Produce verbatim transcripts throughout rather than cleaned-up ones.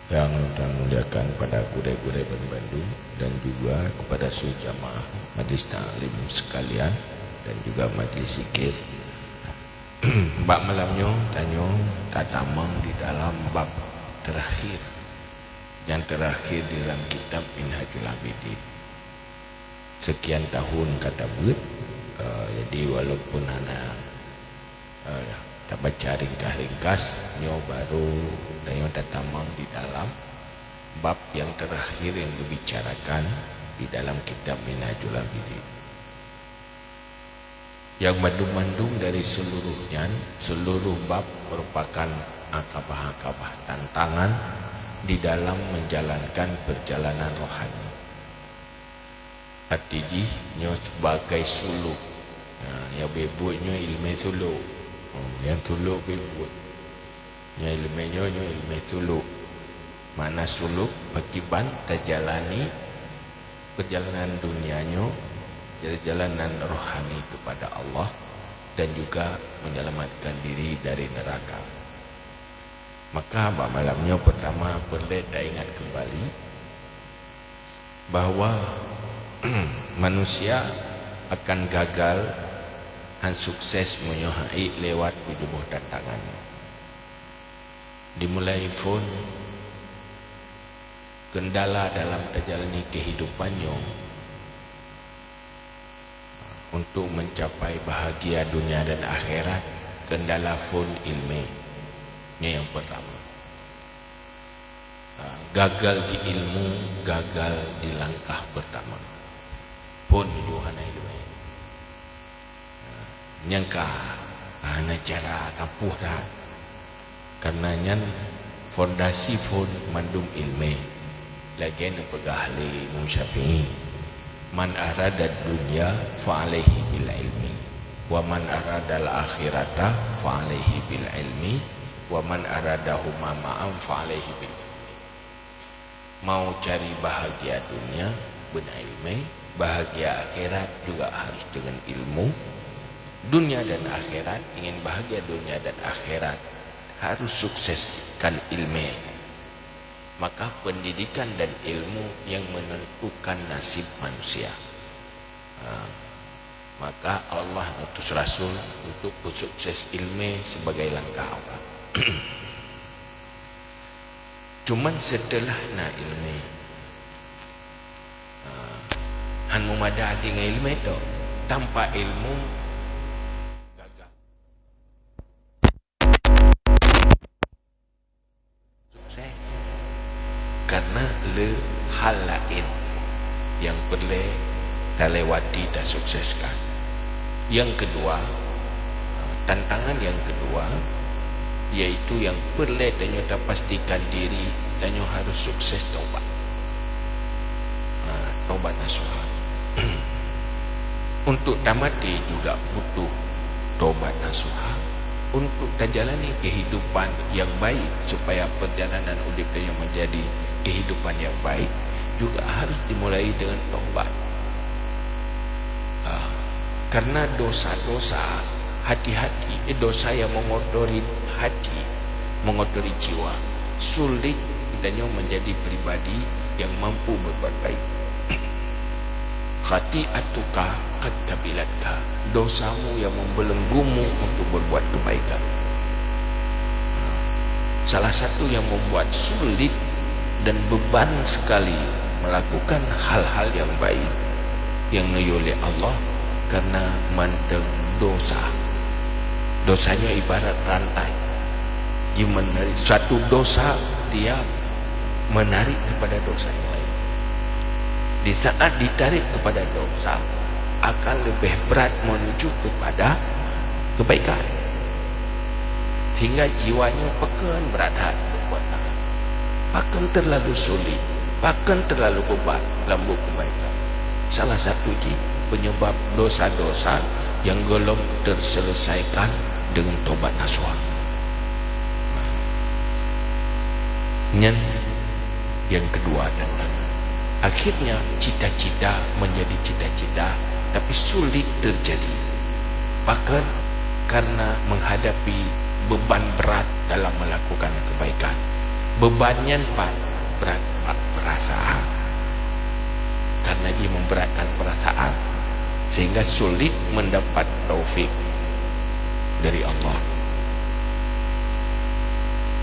Yang ulôn muliakan pada gurée-gurée banmandum dan juga kepada seluruh jamaah majlis taklim sekalian dan juga majlis zikir. Bak malam nyoe, tanyoe tatamong di dalam bab terakhir, yang terakhir di dalam kitab Minhajul Abidin. Sekian tahun ka tabeuet, eh, jadi walaupun hana, eh, tabaca ringkas-ringkas, nyoe baru tanyoe tatamong di dalam bab yang terakhir yang dibicarakan di dalam kitab Minhajul Abidin. Yang mandum-mandum dari seluruh nyan, seluruh bab merupakan akabah-akabah tantangan di dalam menjalankan perjalanan rohani. Arti jih nyoe sebagai suluk. Ha, nyang beuet nyoe ileumé suluk. Hmm, nyang suluk beuet. Nyoe ileumé nyoe, nyoe ileumé suluk. Makna suluk, pakiban tajalani perjalanan dunia nyoe, perjalanan rohani kepada Allah dan juga menyelamatkan diri dari neraka. Maka bak malam nyoe, pertama peureulée taingat kembali bahwa manusia akan gagal, han sukses meunyoe han ék lewat tujoh boh tantangan. Dimulai phon, kendala dalam tajalani kehidupan nyoe untuk mencapai bahagia dunia dan akhirat, kendala phon ileumé. Nyoe nyang pertama. Ha, gagal di ilmu, gagal di langkah pertama. Phon jih hana ileumé. Ha, nyang ka hana cara ka puih that. Karena nyan fondasi phon mandum ileumé. Lagée neupeugah lé Imam Syafi'i, "Man aradad dunya fa alaihi bil ilmi, wa man aradal akhirata fa alaihi bil ilmi, wa man aradahuma ma'an fa alaihi bil ilmi." Mau cari bahagia dunia, beuna ileumé, bahagia akhirat juga harus dengan ilmu. Dunia dan akhirat, ingin bahagia dunia dan akhirat, harus sukseskan ileumé. Maka pendidikan dan ilmu yang menentukan nasib manusia. Ha, maka Allah ngutus rasul untuk peusukses ileumé sebagai langkah awal. Cuman seuteulah na ileumé, ha, han meumada deungon ileumé toh. Tanpa ilmu, gagal. Sukses. Karena le hal laén nyang peureulée talewati, tasukseskan. Yang kedua, tantangan yang kedua, yaitu yang peureulée tanyoe tapastikan diri, tanyoe harus sukses tobat. Ha, tobat nasuha. Untuk tamaté juga butuh tobat nasuha. Untuk tajalani kehidupan yang baik, supaya perjalanan udeb tanyoe menjadi kehidupan yang baik, juga harus dimulai dengan tobat. Ah, karena dosa-dosa, hati-hati, eh, dosa yang mengotori hati, mengotori jiwa, sulit tanyoe menjadi pribadi yang mampu berbuat baik. Khati'atuka qad qabilatka, dosamu yang membelenggumu untuk berbuat kebaikan. Salah satu yang membuat sulit dan beban sekali melakukan hal-hal yang baik yang neuyue lé Allah karena mantong dosa. Dosa nyoe ibarat rantai. Jimenarik, suatu dosa dia menarik kepada dosa yang lain. Di saat ditarik kepada dosa, akan lebih berat menuju kepada kebaikan. Sehingga jiwa nyoe pakon brat that buet, pakon terlalu sulit, pakon terlalu beban lam buet kebaikan. Salah satu jih penyebab dosa-dosa nyang gohlom terselesaikan dengan tobat nasuha. Nyan yang kedua tantangan. Akhirnya cita-cita menjadi cita-cita, tapi sulit terjadi. Pakon? Karena menghadapi beban berat dalam melakukan kebaikan. Beban nyan pat, berat bak perasaan. Karena jih memberatkan perasaan, sehingga sulit mendapat taufik dari Allah.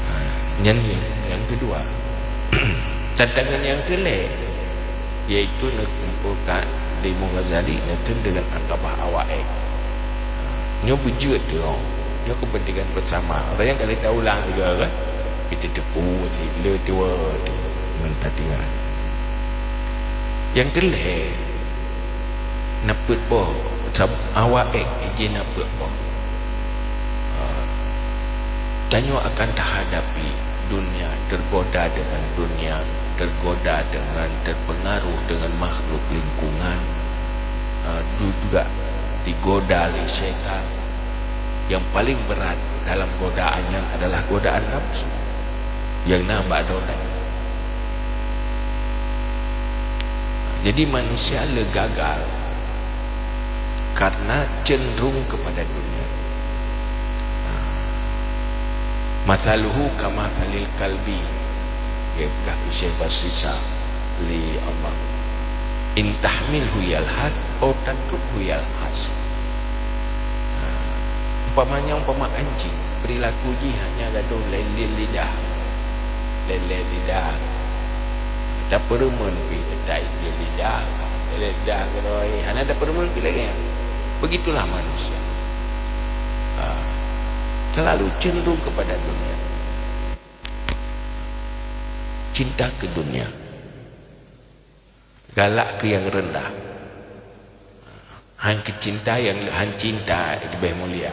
Ha, nyan yang, yang kedua. Tantangan yang keulhèe, yaitu neukumpulkan di Imam Ghazali neukheun deungon aqabah awak èk. Nyoe beujeuet teuh, nyoe kepentingan bersama. Orang nyang ka lheueh taulang juga kan? Kita teupeu, sila tuwo, ngon tatinggai. Nyang keulhèe, na peuet boh, sab-, awak èk ijin na peuet boh. Ah, tanyoe akan tahadapi dunia, tergoda dengan dunia, tergoda dengan, terpengaruh dengan makhluk lingkungan, ah, du-, juga digoda lé syaitan. Yang paling berat dalam godaan nyan adalah godaan nafsu, yang na bak droe tanyoe. Jadi, manusia le gagal karena cenderung kepada dunia. Mathaluhu kamathalil kalbi, ya, peugah Syekh Basisa lé Allah. In tahmilhu yalhath, au tatrukhu yalhath. Ha, umpamanya, umpama anjing, perilaku jih hanya gadoh lé-, lé-, lidah. Lé-, lé-, lidah. Tapeureumeun pih teutai lé-, lidah. Lé-, lidah keudroe, hana tapeureumeun pih lagèe nyan. Begitulah manusia. Ha, terlalu cenderung kepada dunia. Cinta ke dunia. Galak keu nyang rendah. Han keu cinta nyang, han cinta leubeh mulia.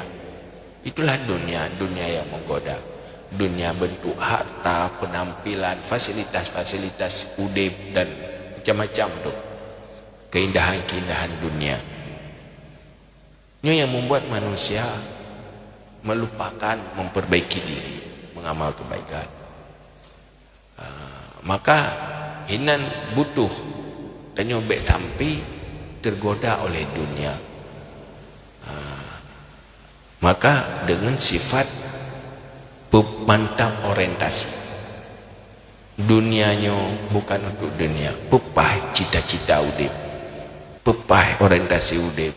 Itulah dunia, dunia yang menggoda. Dunia bentuk harta, penampilan, fasilitas-fasilitas udép, dan macam-macam tu. Keindahan-keindahan dunia. Nyoe nyang membuat manusia melupakan memperbaiki diri, mengamal kebaikan. Ah, maka hinan butuh tanyoe bèk sampai tergoda oleh dunia. Ah, maka dengan sifat pemantang orientasi. Dunia nyoe bukan untuk dunia. Peupah cita-cita udép. Peupah orientasi udép.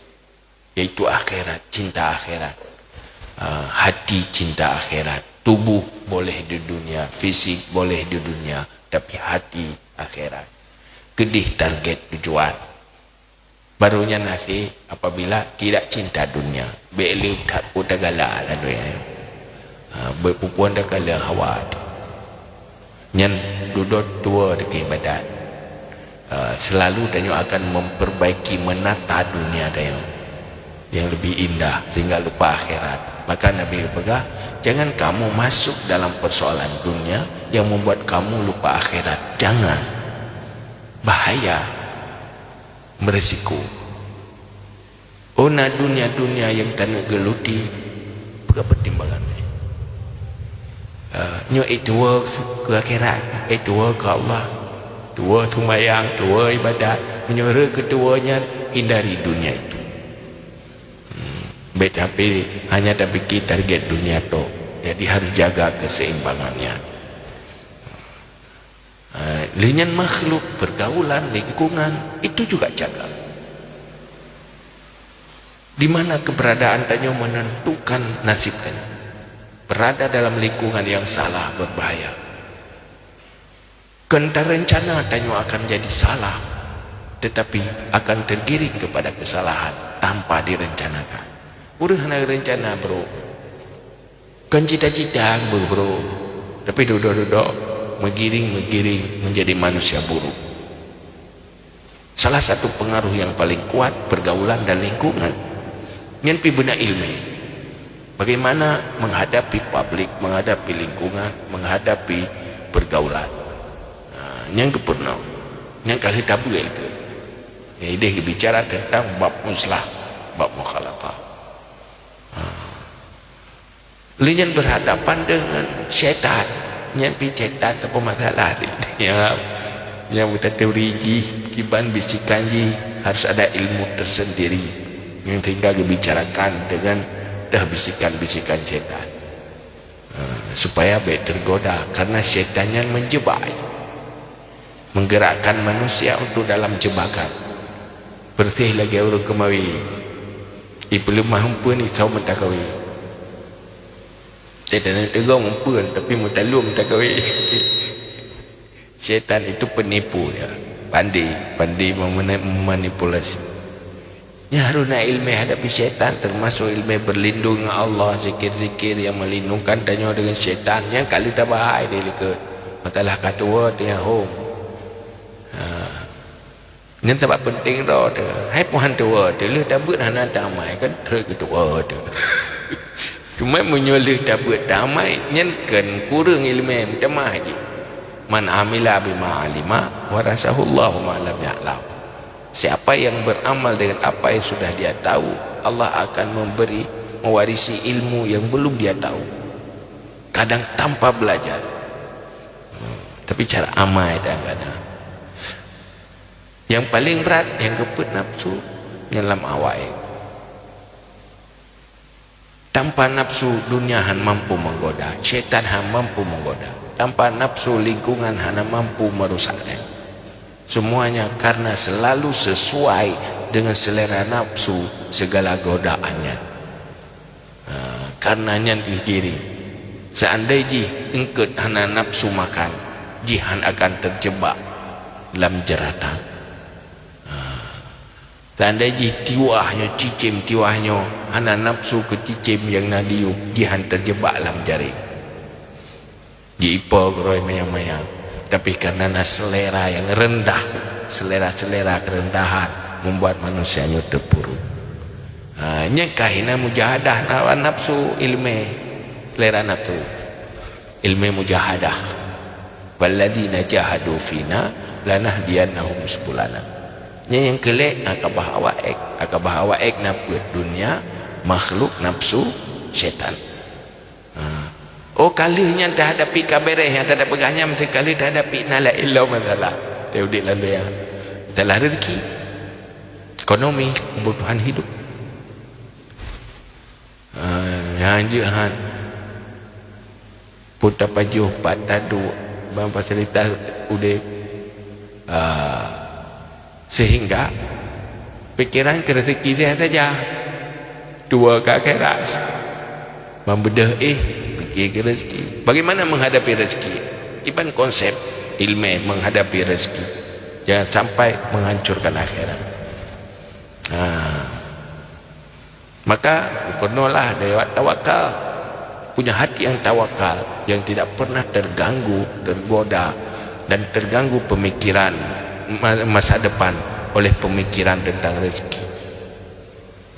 Yaitu akhirat, cinta akhirat. Ah, hati cinta akhirat. Tubuh boleh di dunia, fisik boleh di dunia, tapi hati akhirat. Keudeh target tujuan. Baru nyan hasé apabila tidak cinta dunia. Bèk le that peue tagala lam dunia nyoe. Ah, bèk peue-peue takalon hawa teuh. Nyan dudoe tuwo deungon ibadat. Eh, selalu tanyoe akan memperbaiki, menata dunia tanyoe yang lebih indah sehingga lupa akhirat. Maka Nabi peugah, "Jangan kamu masuk dalam persoalan dunia yang membuat kamu lupa akhirat." Jangan. Bahaya. Meurisiko. Oh, na dunia-dunia nyang taneuk geuluti, peugah peutimbangan. Ah, nyoe ék tuwo keu akhirat, ék tuwo keu Allah, tuwo seumayang, tuwo ibadat. Meunyoe rhot keu tuwo nyan, hindari dunia itu. Hmm, bèk sampai hanya tapikir target dunia tok. Jadi harus jaga keseimbangannya. Ah, lé nyan makhluk, pergaulan, lingkungan, itu juga jaga. Di mana keberadaan tanyoe menentukan nasib tanyoe. Berada dalam lingkungan yang salah berbahaya. Kon tarencana tanyoe akan jadi salah, tetapi akan tergiring kepada kesalahan tanpa direncanakan. Ureueng hana rencana, bro. Kon cita-cita beuh, bro, tapi dudoe-dudoe meugiring-meugiring menjadi manusia buruk. Salah satu pengaruh yang paling kuat, pergaulan dan lingkungan. Nyan pi beuna ileumèe. Bagaimana menghadapi publik, menghadapi lingkungan, menghadapi pergaulan. Ha, nyan geupeurunoe. Nyan ka lheueh tabeuet keu. Nyan ideh geubicara tentang bab muslah, bab mukhalatah. Ha. Lé nyan berhadapan dengan syaitan. Nyan pi syaitan tapeumasalah. Ya, nyang meutaturi jih, kiban bisikan jih harus ada ilmu tersendiri yang tinggal dibicarakan dengan teuh bisikan-bisikan syaitan. Ha, Supaya bék tergoda, karena syaitan nyan menjebak, menggerakkan manusia untuk dalam jebakan. Persis lagée ureuëng keumawi, ipeuleumah umpeuen, isau meutakawé. Syaitan teugong umpeuen, tapi meutalom meutakawé. Syaitan itu penipu, ya. Pandai, pandai memani-, memanipulasi. Nyan harus na iéleumé hadapi syaitan, termasuk iéleumé berlindung dengan Allah, zikir-zikir yang melindungkan tanyoe dengan syaitan. Nyan ka lheueh tabahai di likot. Masalah ka tuwoe teuh nyan hom. Ha. Nyan sabab peunteng droe teuh. Hai pih han tuwoe teuh, lheueh tabeuet hana tamai kan, trok keu tuwoe teuh. Cuma meunyoe lheueh tabeuet tamai, nyan kan kureueng iéleumé, meutamah jih. "Man amila bima alima, warasahullahu ma lam ya'lam." Siapa yang beramal dengan apa yang sudah dia tahu, Allah akan memberi, mewarisi ilmu yang belum dia tahu. Kadang tanpa belajar. Hmm, tapi cara amai dan kadang. Yang paling berat, yang keupeuet nafsu, nyan lam awak ék. Tanpa nafsu, dunia han mampu menggoda, syaitan han mampu menggoda. Tanpa nafsu, lingkungan hana mampu merusak. Semuanya karena selalu sesuai dengan selera nafsu segala godaannya. Ha, karena nyan diri. Seandai jih eungkot hana nafsu makan, jih han akan terjebak lam jeuratan. Ha. Seandai jih tiwah nyoe, cicém tiwah nyoe, hana nafsu keu cicém nyang na diyueb, jih han terjebak lam jaréng. Jiipo keurôi manyang-manyang. Tapi karena na selera yang rendah, selera-selera kerendahan membuat manusia nyoe terpuruk. Ha, nyan ka hina mujahadah hawa nafsu iéleumé, selera nafsu. Iéleumé mujahadah. "Walladzina jahadu fina lanahdiyannahum subulana." Nyan nyang keu lhèe, akabah awak ék. Akabah awak ék na peuet, dunia, makhluk, nafsu, syaitan. Ha. Oh, ka lheueh nyan tahadapi ka beres, nyang tapeugah nyan meusti ka lheueh tahadapi na laén lom masalah. Teuh udép lam donya. Masalah rezeki, ekonomi, kebutuhan hidup. Ha, nyang jeuet han. Peue tapajoh, pat taduek, ban fasilitas udép. Ha. Sehingga pikiran keu rezeki saja. Tuwoe keu akhirat. Ban beudôh éh, pikir keu rezeki. Bagaimana menghadapi rezeki? Iban konsep iéleumé menghadapi rezeki. Jangan sampai menghancurkan akhirat. Ha. Maka, peunohlah dewat tawakal. Punya hati yang tawakal, yang tidak pernah terganggu, tergoda, dan terganggu pemikiran ma-, masa depan oleh pemikiran tentang rezeki.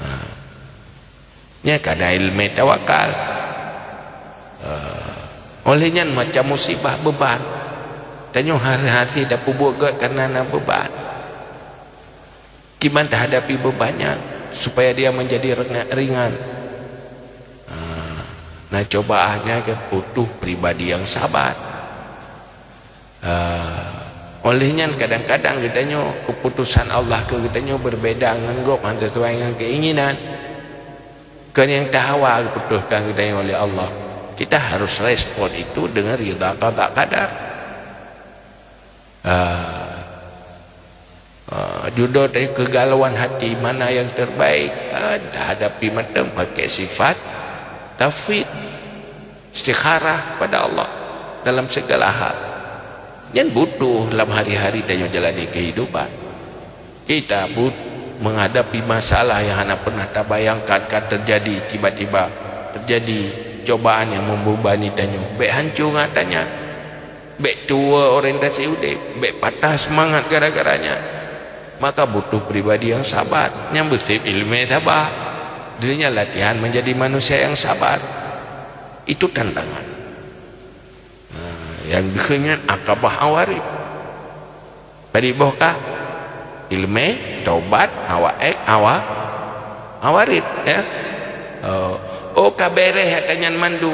Ha. Nyan ka na iéleumé tawakal. Ha. Oleh nyan macam musibah beuban. Tanyoe hase-hase tapeubuet gét karena na beuban. Kiban tahadapi beuban nyan supaya dia menjadi renga-, ringan. Ha, na cobaan nyan kan butuh pribadi yang sabar. Ha, oleh nyan kadang-kadang geutanyoe, keputusan Allah keu geutanyoe berbeda ngon gob, hana sesuai ngon keinginan. Kon nyang tahawa geuputuskan geutanyoe oleh Allah. Kita harus respon itu dengan rida qada qadar. Ah, ah, judo tadi kegalauan hati, mana yang terbaik, ah, hadapi mantong pakai sifat tafwid, istikharah pada Allah dalam segala hal. Nyan butuh lam hari-hari tanyoe jalani kehidupan. Kita but-, menghadapi masalah yang hana pernah tabayangkan akan terjadi, tiba-tiba terjadi cobaan yang membebani tanyoe. Bék hanco ngon ata nyan. Bék tuwoe orientasi udép, bék patah seumangat gara-gara nyan. Maka butuh pribadi yang sabar, nyang beusép iéleumé sabar. Diri nyan latihan menjadi manusia yang sabar. Itu tantangan. Nah, nyang geukheun nyan akabah awarid. Padub boh ka? Iéleumé, tobat, hawa ék, hawa, awarid, ya. Oh, oh, ka beres ata nyan mandum.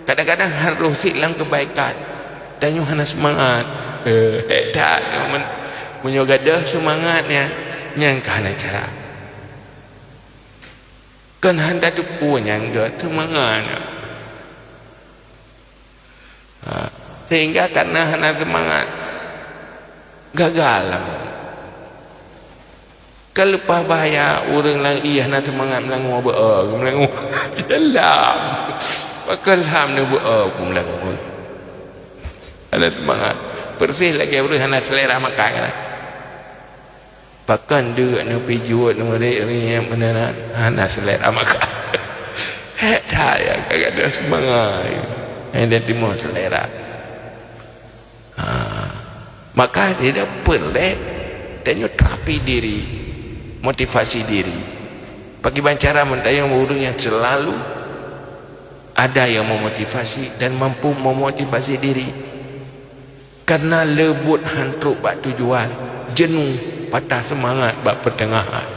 Kadang-kadang harôh sit lam keubaikan. Tanyoe hana seumangat. Eh, hék that, men-, meunyoe gadôh seumangat nyan, nyan ka hana cara. Kon hana teupeu nyang gét seumangat nyan. Sehingga karena hana seumangat, gagal lam. Ka leupah bahya ureuëng nyang ie hana seumangat meulangue, beu-e meulangue. Dalam. Pakon lham neubeu-e meulangue. Hana seumangat. Persis lagée ureuëng hana selera makan. Pakon deuk neupijuet, neurek-rek meunan, hana selera makan. Hék that, ya, ka gadôh seumangat. Hana timoh selera. Ha. Maka, dia peureulée tanyoe terapi diri, motivasi diri. Pakriban cara meutanyoe ureuëng nyang selalu ada yang memotivasi dan mampu memotivasi diri. Karena le buet han trok bak tujuan, jenuh, patah seumangat bak peuteungahan.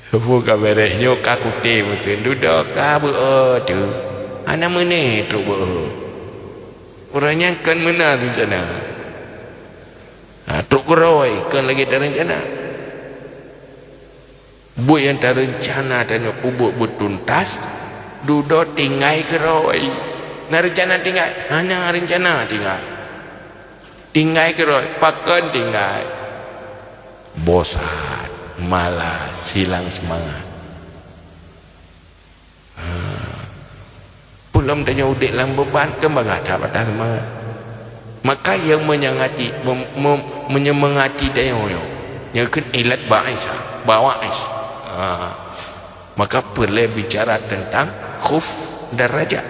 Peue ka béréh nyoe ka kutem keu dudoe ka beu-e teuh. Hana meuné trok beu-e. Ureuëng nyan kon meunan reuncana. Ha, trok keurôi kon lagée tareuncana. Buet nyang tareuncana tanyoe peubuet beutuntas, dudoe tinggai keurôi. Na reuncana tinggai? Hana reuncana tinggai. Tinggai keurôi, pakon tinggai? Bosan, malas, hilang seumangat. Ha. Peulom tanyoe udeb lam beuban, keumbang that patah seumangat. Maka nyang menyangati, mem-, mem-, menyemangati tanyoe nyoe, nyoe keuneuk ilat ba'is, ba'is. Ha. Maka peureulée bicara teuntang khauf dan raja.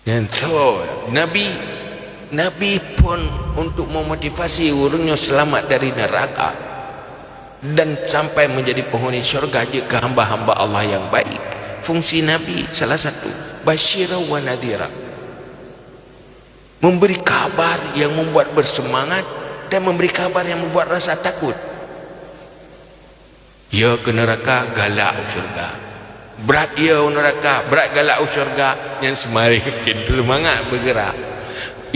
Nyan soe Nabi, Nabi phon untuk memotivasi ureuëng nyoe seulamat dari neuraka dan sampai menjadi penghuni syurga jeuet keu hamba-hamba Allah nyang baik. Fungsi Nabi salah satu, basyira wa nadhira. Memberi kabar yang membuat bersemangat dan memberi kabar yang membuat rasa takut. Yo keu neuraka, galak u syeuruga. Brat yo u neuraka, brat galak u syeuruga, nyan seumaréh mungken teumangat beugeura.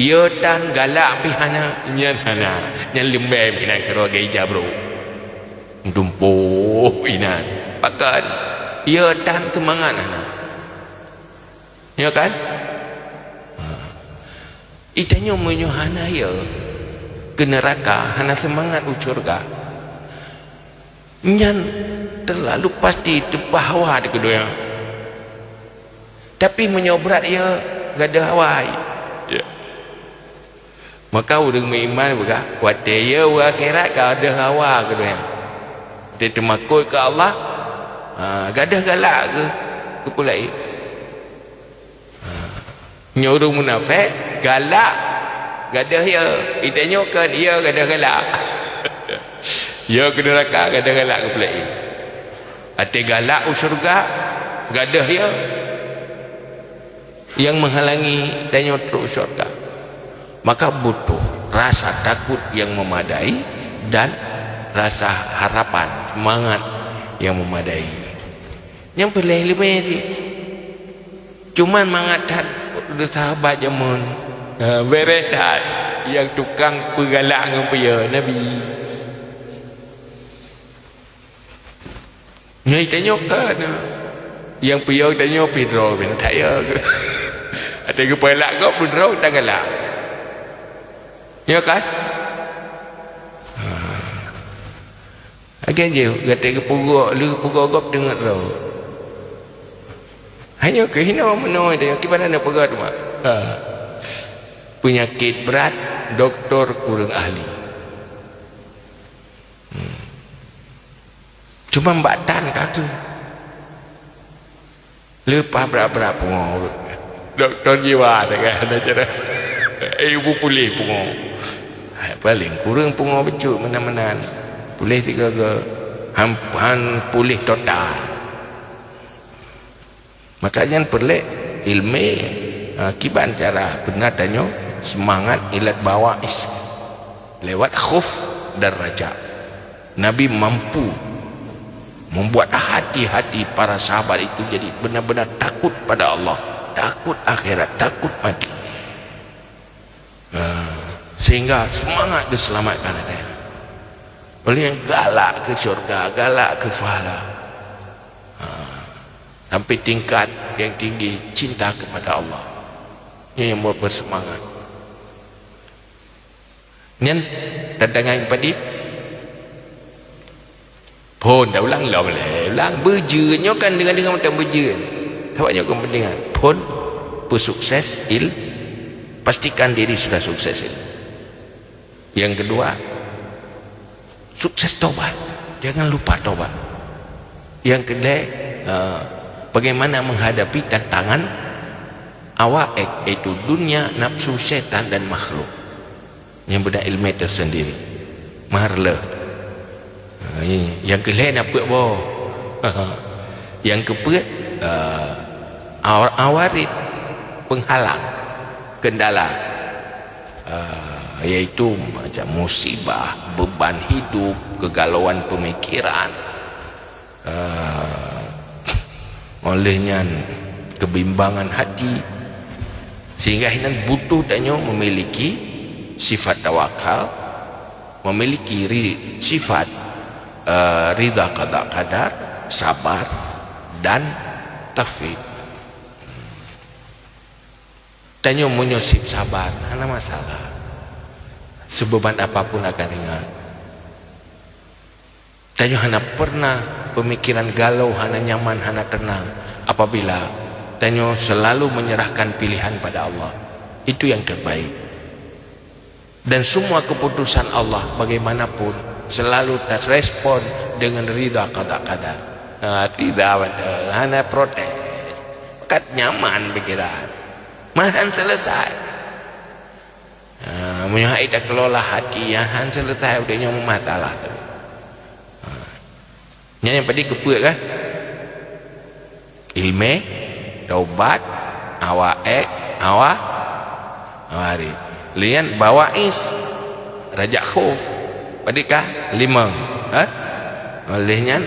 Yo tan galak pih hana, nyan hana, nyan leumbée pih nan keudroe geuija brok. Meutumpôh inan. Pakon? Yo tan teumangat hana. Nyo kan? Ha. Itanyoe meunyoe hana yo keu neuraka, hana seumangat u syeuruga, nyan teulalu pasti teupah hawa di keudonya. Tapi meunyoe brat yo, gadôh hawa. Ya. Maka ureuëng meuiman peugah, watée yo u akhirat gadôh hawa keu donya. Watée teumakot keu Allah, ha, gadôh galak keu, keu peue laén. Ha. Nyoe ureuëng munafék, galak gadôh yo. Itanyoe kon yo gadôh galak. Yo keu neuraka gadôh galak keu peue laén. Watée galak u syeuruga, gadôh yo nyang meuhalangi tanyoe trok syeuruga. Maka butuh rasa takut nyang memadai dan rasa harapan, seumangat nyang memadai. Nyang peureulée leubeh cit. Cuman mangat that sahabat jameun. Ha, béréh that nyang tukang peugalak ngon peuyo Nabi. Nyoe tanyoe ka na. Nyang peuyo tanyoe pih droe bin that yo. Ada geupeulak gob beudroe tagalak. Nyo kan? Ha. Agai jih gata geupeugok, lheueh peugok gob deungon droe. Hanyoe keuh hinoe meunoe tanyoe kiban na peugah teuma. Ha. Peunyakét brat, doktor kureueng ahli. Hmm. Cuma bak tan ka kheueh. Leupah brat-brat pungo. Doktor jiwa dah kan, ada cara. Eh, ibu pulih pungo. Hai, paling kureueng pungo bacut meunan-meunan. Pulih tiga ke. Han, han pulih total. Maka nyan peureulée ilmé, ha, kiban cara beuna tanyoe seumangat ilat bawa'is lewat khauf dan raja. Nabi mampu membuat hati-hati para sahabat itu jadi benar-benar takut pada Allah, takut akhirat, takut mati. Ha, sehingga seumangat geuseulamatkan ada. Oleh nyang galak keu syeuruga, galak keu pahala. Ha, sampai tingkat yang tinggi cinta kepada Allah. Nyoe nyang buet beuseumangat. Nyan tantangan padit. Phon, dah ulang lom lé, ulang. Beujeuet nyoe kan, deungon-deungon mantong beujeuet. Sabab nyoe kepentingan. Phon, peusukses il-, pastikan diri sudah sukses il-. Yang kedua, sukses tobat. Jangan lupa tobat. Yang kedua, eh, bagaimana menghadapi tantangan awak, yaitu dunia, nafsu, syaitan, dan makhluk. Nyang beuna ilmu tersendiri. Maharle. Ha, nyang keu lhèe na peuet boh. Nyang keu peuet, eh, awar-, awarid, penghalang, kendala. Eh, yaitu macam musibah, beban hidup, kegalauan pemikiran. Ah, oleh nyan, kebimbangan hati, sehingga hinan butuh tanyoe memiliki sifat tawakal, memiliki ri-, sifat, eh, ridha qada qadar, sabar, dan taufiq. Tanyoe meunyoe sit sabar, hana masalah. Seubeban apapun akan ringan. Tanyoe hana pernah pemikiran galau, hana nyaman, hana tenang apabila tanyoe selalu menyerahkan pilihan pada Allah. Itu yang terbaik. Dan semua keputusan Allah bagaimanapun selalu terrespon dengan ridha qada qadar. Ha, ridha betul, hana protes. Kat nyaman pikiran. Malahan selesai. Ha, meunyoe hai takelola hati, ya, han selesai udeb nyoe masalah tu. Ha. Nyan nyang padit keu peuet kan? Ilmé, taubat, awa ék, awa, awarid. Lian bawa'is, rajak khuf. Padit ka? Limong. Ha? Oleh nyan,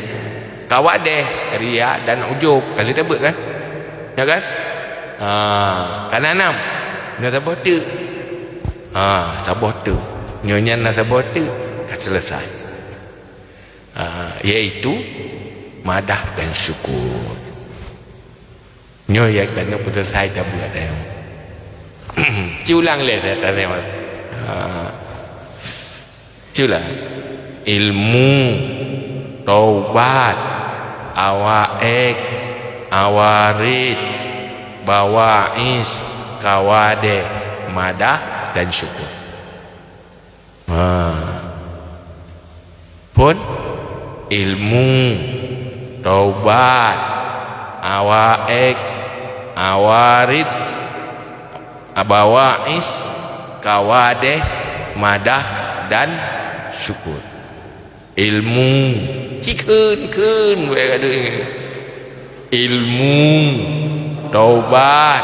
kawadeh, riya dan ujub. Ka lheueh tabeuet kan? Ya kan? Ha, ka na nam. Na saboh teuk. Ha, saboh teuk. Nyoe nyan na saboh teuk. Ka selesai. Ah, yaitu madah dan syukur. Nyoe nyang tanyoe peuseuleusai tabeuet nyoe. Ci ulang lé tanyoe. Ah. Ci ulang. Ilmu, taubat, awa ék, awarid, bawa'is, kawadeh, madah dan syukur. Ha. Phon, ilmu, taubat, awa ék, awarid, bawa'is, kawadeh, madah, dan syukur. Ilmu, ci kheun-kheun, ilmu, taubat,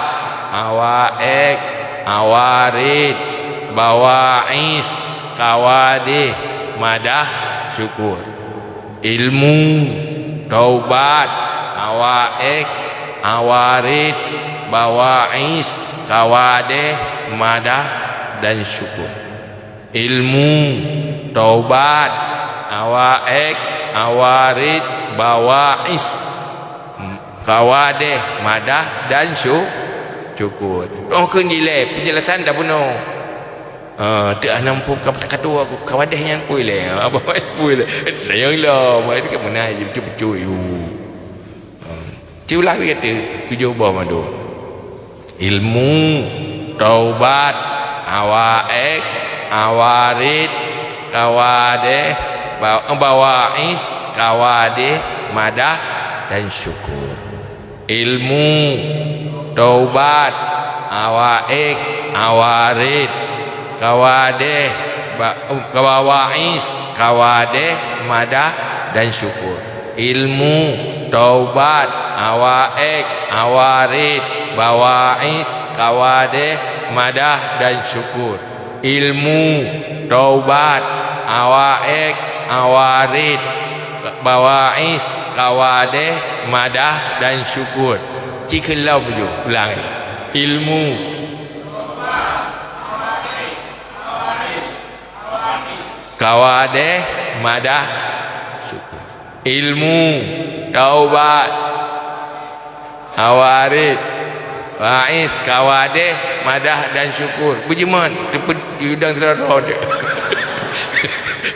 awa ék, awarid, bawa'is, kawadeh, madah, syukur. Ilmu, taubat, awa ék, awarid, bawa'is, kawadeh, madah, dan syukur. Ilmu, taubat, awa ék, awarid, bawa'is, kawadeh, madah, dan syu-, syukur. Oh, kheun jilée, penjelasan dah bunoe. Ah, teu hana muphom ka, ka tuwoe aku, kawadeh nyang pui lé. Apa pui lé? Sayang lah, mai tu kan menai je, betul-betul, yu. Ci ulang lagi tu, tujoh boh mandum. Ilmu, taubat, awa ék, awarid, kawadeh, ba-, bawa'is, kawadeh, madah, dan syukur. Ilmu, taubat, awa ék, awarid, kawadeh, ba-, bawa'is, kawadeh, madah, dan syukur. Ilmu, taubat, awa ék, awarid, bawa'is, kawadeh, madah, dan syukur. Ilmu, taubat, awa ék, awarid, bawa'is, kawadeh, madah, dan syukur. Ci kheun lom ju, ulang. Ilmu, kawadeh, madah, syukur. Ilmu, taubat, awarid, Wa'iz, kawadeh, madah dan syukur. Beujeumon, teupeu-, udang sidroe-droe.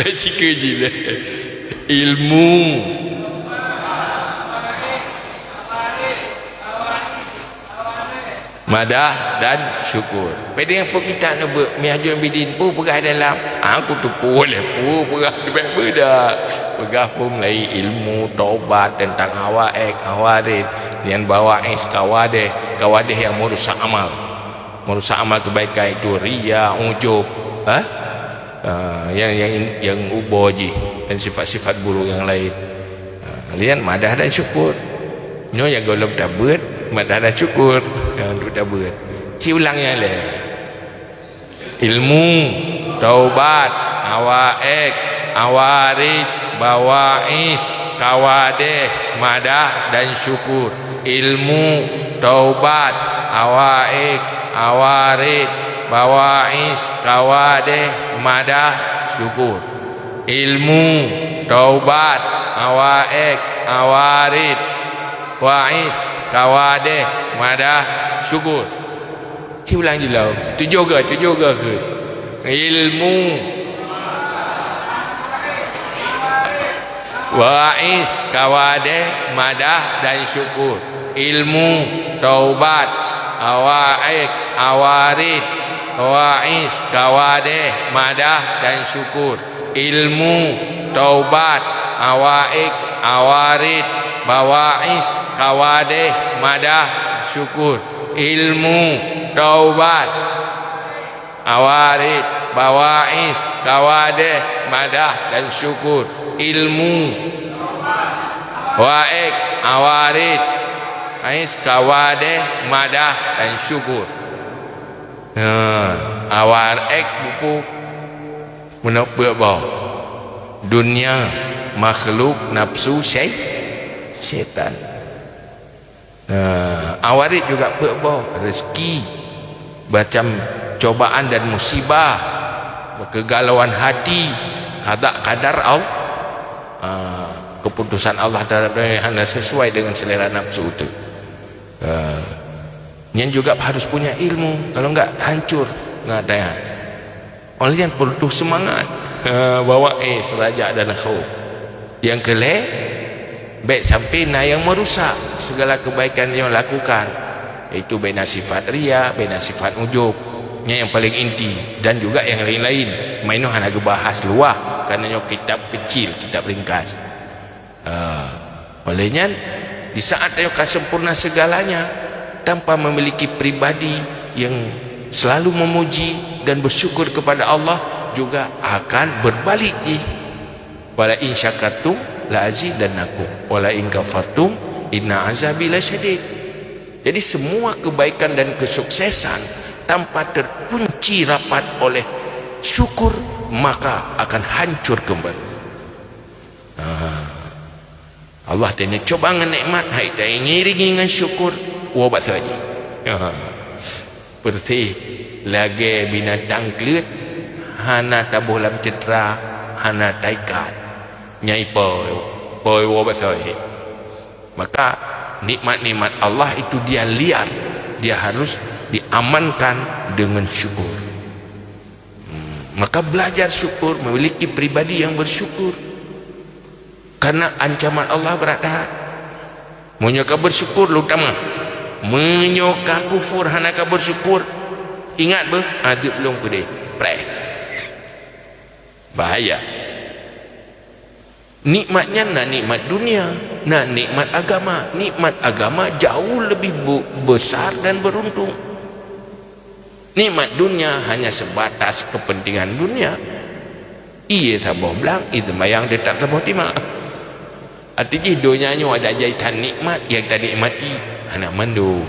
Cike jih lé. Ilmu. Madah dan syukur. Beda ngon peue kitab neubeuet, Minhajul Abidin, peue peugah dalam? Ah, ku teupeu lé, peue peugah, leubeh beda. Peugah peue mulai ilmu, taubat, tentang hawa ek, hawa rid, nyan bawa'iz, kawadeh. Kawadeh nyang meurusak amal. Meurusak amal keubaikan itu ria, ujub, ha? Ah, nyang, nyang, nyang ubo jih dan sifat-sifat buruk nyang laén. Ah, lian madah dan syukur. Nyoe nyang gohlom tabeuet, madah dan syukur nyang duek tabeuet. Ci ulang nyang lé. Ilmu, taubat, hawa ek, hawa rid, bawa'iz, kawadeh, madah dan syukur. Ilmu, taubat, hawa ek, hawa rid, bawa'iz, kawadeh, madah, syukur. Ilmu, taubat, hawa ek, hawa rid, wa'iz, kawadeh, madah, syukur. Ci ulang jih lom. Tujoh goe, tujoh goe keu. Ilmu. Wa'iz, kawadeh, madah dan syukur. Ilmu, taubat, hawa ek, hawa rid, wa'iz, kawadeh, madah dan syukur. Ilmu, taubat, hawa ek, hawa rid, bawa'iz, kawadeh, madah, syukur. Ilmu, taubat, hawa rid, bawa'iz, kawadeh, madah dan syukur. Ilmu, hawa ek, hawa rid, wa'iz, kawadeh, madah dan syukur. Ha, hawa ek buku. Meunoe peuet boh. Dunia, makhluk, nafsu, syai-, syaitan. Nah, hawa rid juga peuet boh. Rezeki, macam cobaan dan musibah, kegalauan hati, qada qadar Allah. Ah, keputusan Allah terhadap dunia hana sesuai dengan selera nafsu tu. Ah, nyan juga harus punya ilmu. Kalau enggak, hancur. Enggak ada. Oleh nyan peureuleuh seumangat. Ha, bawa, eh, seurajak dan khauf. Nyang keu lhèe, bèk sampai na nyang meurusak sigala keubaikan nyang lakukan, yaitu bèk na sifat ria, bèk na sifat ujub. Nyan nyang paleng inti, dan juga nyang laén-laén. Meunyoe hana geubahas luwah, karena nyoe kitab kecil, kitab ringkas. Ah, oleh nyan, di saat tanyoe ka sempurna segalanya, tanpa memiliki pribadi yang selalu memuji dan bersyukur kepada Allah, juga akan berbalik jih. "Wala in syakartum la azidannakum, wala in kafartum inna azabi lasyadid." Jadi, semua kebaikan dan kesuksesan tanpa terkunci rapat oleh syukur, maka akan hancur kembali. Ha. Allah teuh neucoba ngon nikmat, hai tangieng-ngieng ngon syukur, woe bak saboh jih. Ha. Persis lagèe binatang kleuet, hana taboh lam ceutra, hana taikat. Nyan ipo, ipo woe bak saboh jih. Maka nikmat-nikmat Allah itu dia liar, dia harus diamankan dengan syukur. Hmm, maka belajar syukur, memiliki pribadi yang bersyukur. Karena ancaman Allah berat that. Meunyoe ka bersyukur, lôn tamah. Meunyoe ka kufur, hana ka bersyukur, ingat beuh, adeueb lôn keudeh. Preh. Bahaya. Nikmat nyan na nikmat dunia, na nikmat agama. Nikmat agama jauh lebih bu-, besar dan beruntung. Nikmat dunia hanya sebatas kepentingan dunia. Ié saboh blang, ié seumayang teutap saboh timak. Arti jih donya nyoe ada jai that nikmat nyang tanikmati, hana mandum.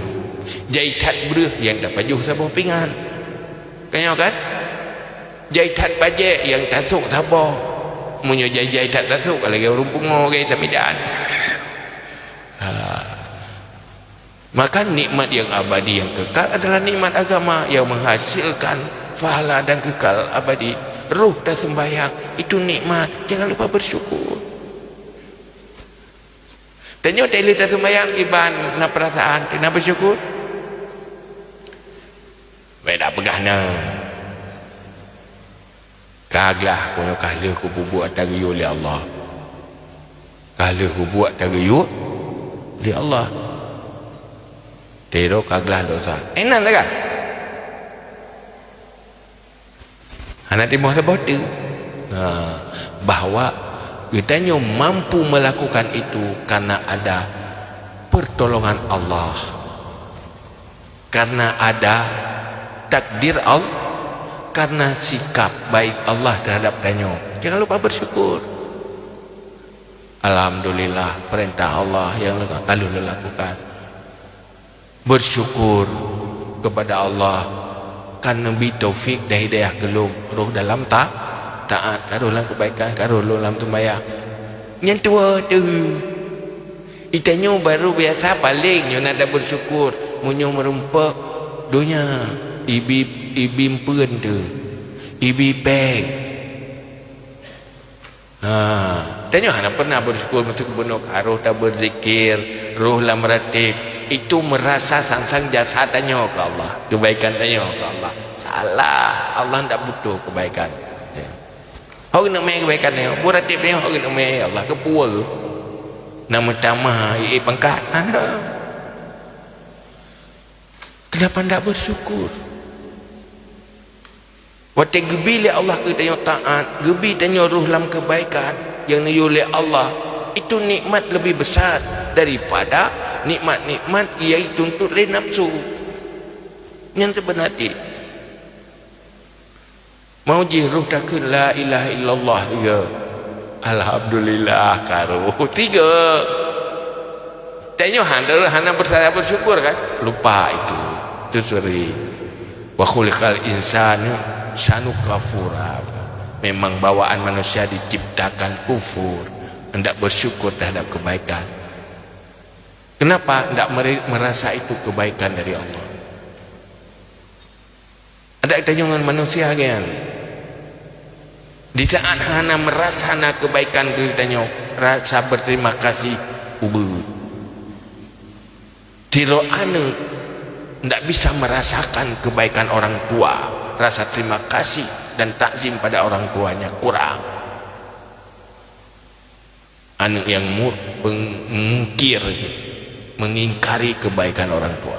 Jai that breuh nyang tapajoh saboh pingan. Kan nyoe kan? Jai that bajèe nyang tasôk saboh. Meunyoe jai-jai that tasôk, ka lagèe ureueng pungo, lagèe tamidan. Ha. Maka nikmat yang abadi yang kekal adalah nikmat agama yang menghasilkan pahala dan kekal abadi. Roh taseumbahyang, itu nikmat. Jangan lupa bersyukur. Tanyoe teuk lheueh taseumbahyang kiban na peurasaan, na bersyukur? Bèk tapeugah na. Ka glah, keu nyoe ka lheueh kububuet tageuyue lé Allah. Ka lheueh kububuet tageuyue lé Allah. Tiro ka glah dosa. Inan sagai. Hana timoh saboh teuk. Ha, bahwa geutanyoe mampu melakukan itu karena ada pertolongan Allah. Karena ada takdir Allah, karena sikap baik Allah terhadap tanyoe. Jangan lupa bersyukur. Alhamdulillah, perintah Allah yang ka lheueh lôn lakukan. Bersyukur kepada Allah, ka neubri taufik dan hidayah keu lôn, rôh dalam ta-, taat, ka rôh lam keubaikan, ka rôh lôn lam seumayang. Nyan tuwoe teuh. Geutanyoe barô biasa paleng nyoe na tabersyukur. Meunyoe meurumpok donya, ibi, ibi eumpeuen teuh, ibi péng. Ha, tanyoe hana pernah bersyukur meuteuk bunoe ka rôh taberzikir, rôh lam ratib. Itu merasa sang-sang jasa tanyoe keu Allah, keubaikan tanyoe keu Allah. Salah, Allah ndak butuh keubaikan. Ya. Ho geuneuk mè keubaikan nyoe, buet até nyoe ho geuneuk mè, ya Allah, keupeue? Na meutamah ié pangkat? Hana. Kenapa ndak bersyukur? Watèe geubi lé Allah keu tanyoe taat, geubi tanyoe rôh lam keubaikan nyang neuyue lé Allah, itu nikmat lebih besar daripada nikmat-nikmat nyang jituntut lé nafsu. Nyan seubeuna jih. Mau jih rôh takheun la ilaha illallah tiga. Alhamdulillah ka rôh tiga. Tanyoe hana, hana bersaya bersyukur kan? Lupa itu. Itu sering. Wa khuliqal insanu sanu kafura. Memang bawaan manusia diciptakan kufur, hendak bersyukur terhadap kebaikan. Kenapa? Hendak meri-, merasa itu kebaikan dari Allah. Adak tanyoe ngon manusia, kan? Di saat hana merasa na kebaikan keu tanyoe, rasa berterima kasih ubeuet. Sidroe aneuk ndak bisa merasakan kebaikan orang tua, rasa terima kasih dan takzim pada orang tuanya kurang. Aneuk nyang mu-, peng-, mungkir, mengingkari kebaikan orang tua.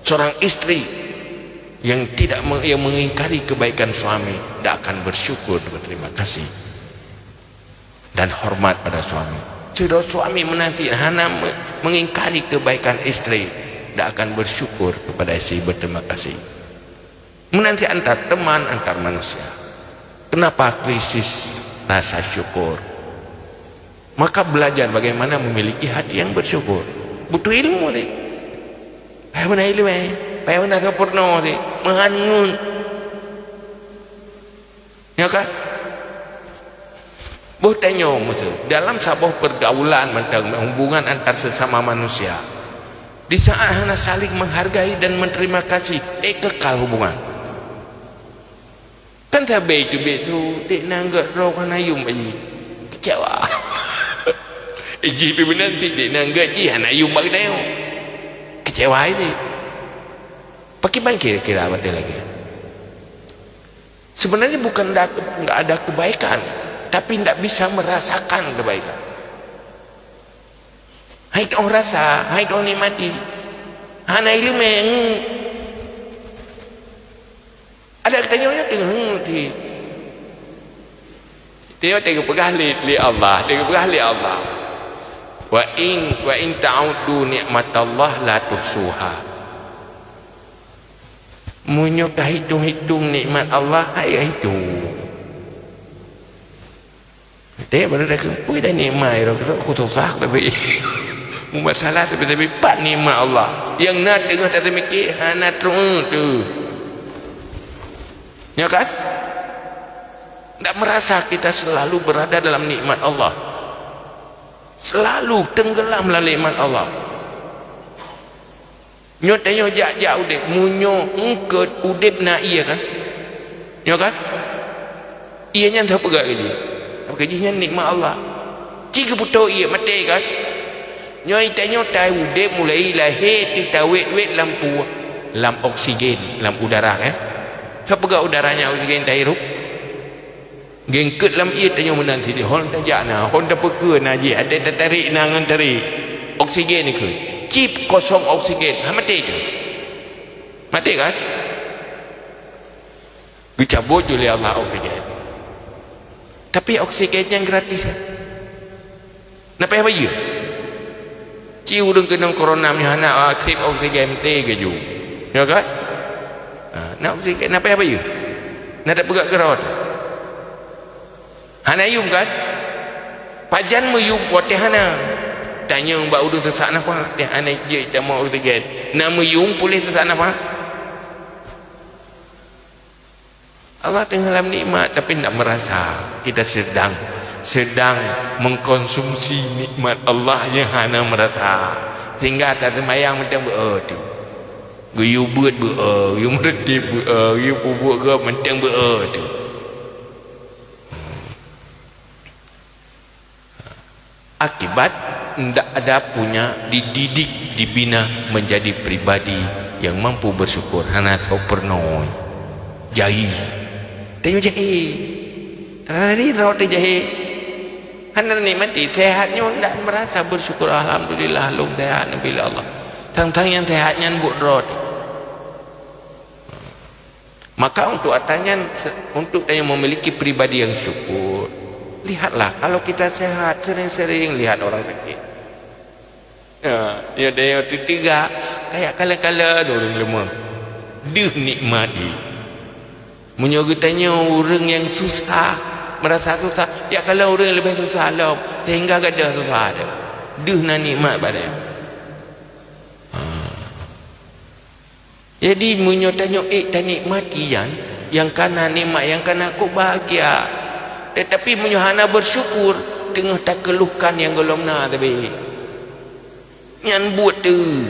Seorang istri yang tidak me-, yang mengingkari kebaikan suami, tidak akan bersyukur, berterima kasih, dan hormat pada suami. Sidroe suami meunanti hana me-, mengingkari kebaikan istri, tidak akan bersyukur kepada istri, berterima kasih. Meunanti antar teman, antar manusia. Kenapa krisis rasa syukur? Maka belajar bagaimana memiliki hati yang bersyukur. Butuh ilmu ni. Payah beuna ilmu, eh. Payah beuna sempurna ni. Meuhan ngeun. Ya kan? Boh tanyoe meuseue, dalam saboh pergaulan mantong hubungan antar sesama manusia, di saat hana saling menghargai dan menterima kasih, eh, kekal hubungan. Kan sabe itu biet su, dek nan gèt droe hana yum bak jih. Kecewa. Iji pi meunan si dek nan gèt jih hana yum bak geutanyoe. Kecewa ini. Pakriban kira-kira watèe lagèe. Sebenarnya bukan ndak, ndak ada kebaikan, tapi ndak bisa merasakan kebaikan. Hai toh rasa, hai toh nikmati. Hana ileumèe. Ada geutanyoe nyoe teungoh ti. Tengok, tengok peugah lé, lé Allah, tengok peugah lé Allah. Wa in, wa in ta'uddu ni'matallah la tuhsuha. Meunyoe ka hitong-hitong nikmat Allah, hai ka hitong. Teuh baru dah keumpui dah nikmat, ya Rabb, aku susah tapi. Masalah tapi, tapi pat nikmat Allah. Nyang na teungoh tateumiki hana trok tu. Ya kan? Ndak merasa kita selalu berada dalam nikmat Allah. Selalu tenggelam dalam nikmat Allah. Nyoe tanyoe jak-jak udép, meunyoe eungkôt udép na ié kan? Nyoe kan? Ié nyan sapeugah keu jih? Sapeugah keu jih nyan nikmat Allah. Ci geupeutoe ié maté kan? Nyoe tanyoe ta udép mulai lahé teuh tawét-wét lam pu-, Lam oksigen, lam udara, eh. Sapeugah udara nyan oksigen tahirup? Geungkot lam ié tanyoe meunan sideh, hon tajak na, hon tapeukeue na jih, até tatarek na ngon tarek. Oksigen ikheun. Cit kosong oksigen, ha maté teuh. Maté kan? Geucabot ju lé Allah oksigen. Tapi oksigen nyan gratis, eh. Na payah bayeue. Ci ureuëng keunong corona meunyoe hana aksep oksigen, maté geuju. Ya kan? Ha, na oksigen, na payah bayeue. Na tapeugah keurot. Hana yum kan? Pajan meuyum watée hana. Tanyong bak ureuëng seusak nafas, teuh hana jeuet tamong oksigen. Na meuyum puléh seusak nafas. Allah teungoh lam nikmat tapi tidak merasa. Kita sedang, sedang mengkonsumsi nikmat Allah yang hana merasa. Sehingga taseumayang mantong beu-e teuh. Geuyue beuet beu-e, geuyue meureunteb beu-e, geuyue peubuet gob mantong beu-e teuh. Akibat, ndak ada punya dididik, dibina menjadi pribadi yang mampu bersyukur. Hana soe peurunoe. Jai. Tanyoe jahé. Tadi rot jahé. Hana nikmati sehat nyoe, ndak merasa bersyukur, "Alhamdulillah, lôn sehat, alhamdulillah Allah." Tang-tang nyang sehat nyan buet rot. Maka untuk ata nyan, se-, untuk tanyoe memiliki pribadi yang syukur, lihatlah, kalau kita sehat, sering-sering lihat orang sakit. Ya, ya, tanyoe teutegak, kayak kala-kala ureuëng leumah. Deuh nikmat jih. Meunyoe geutanyoe ureuëng nyang susah, merasa susah, ya kala ureuëng leubeh susah lom, sehingga gadoh susah teuh. Deuh na nikmat bak tanyoe. Ha. Jadi, meunyoe tanyoe ék tanikmati nyan, nyang kana nikmat, nyang kana kok bahagia. Tetapi meunyoe hana bersyukur, teungoh takeuluhkan nyang gohlom na teubiet, nyan buet teuh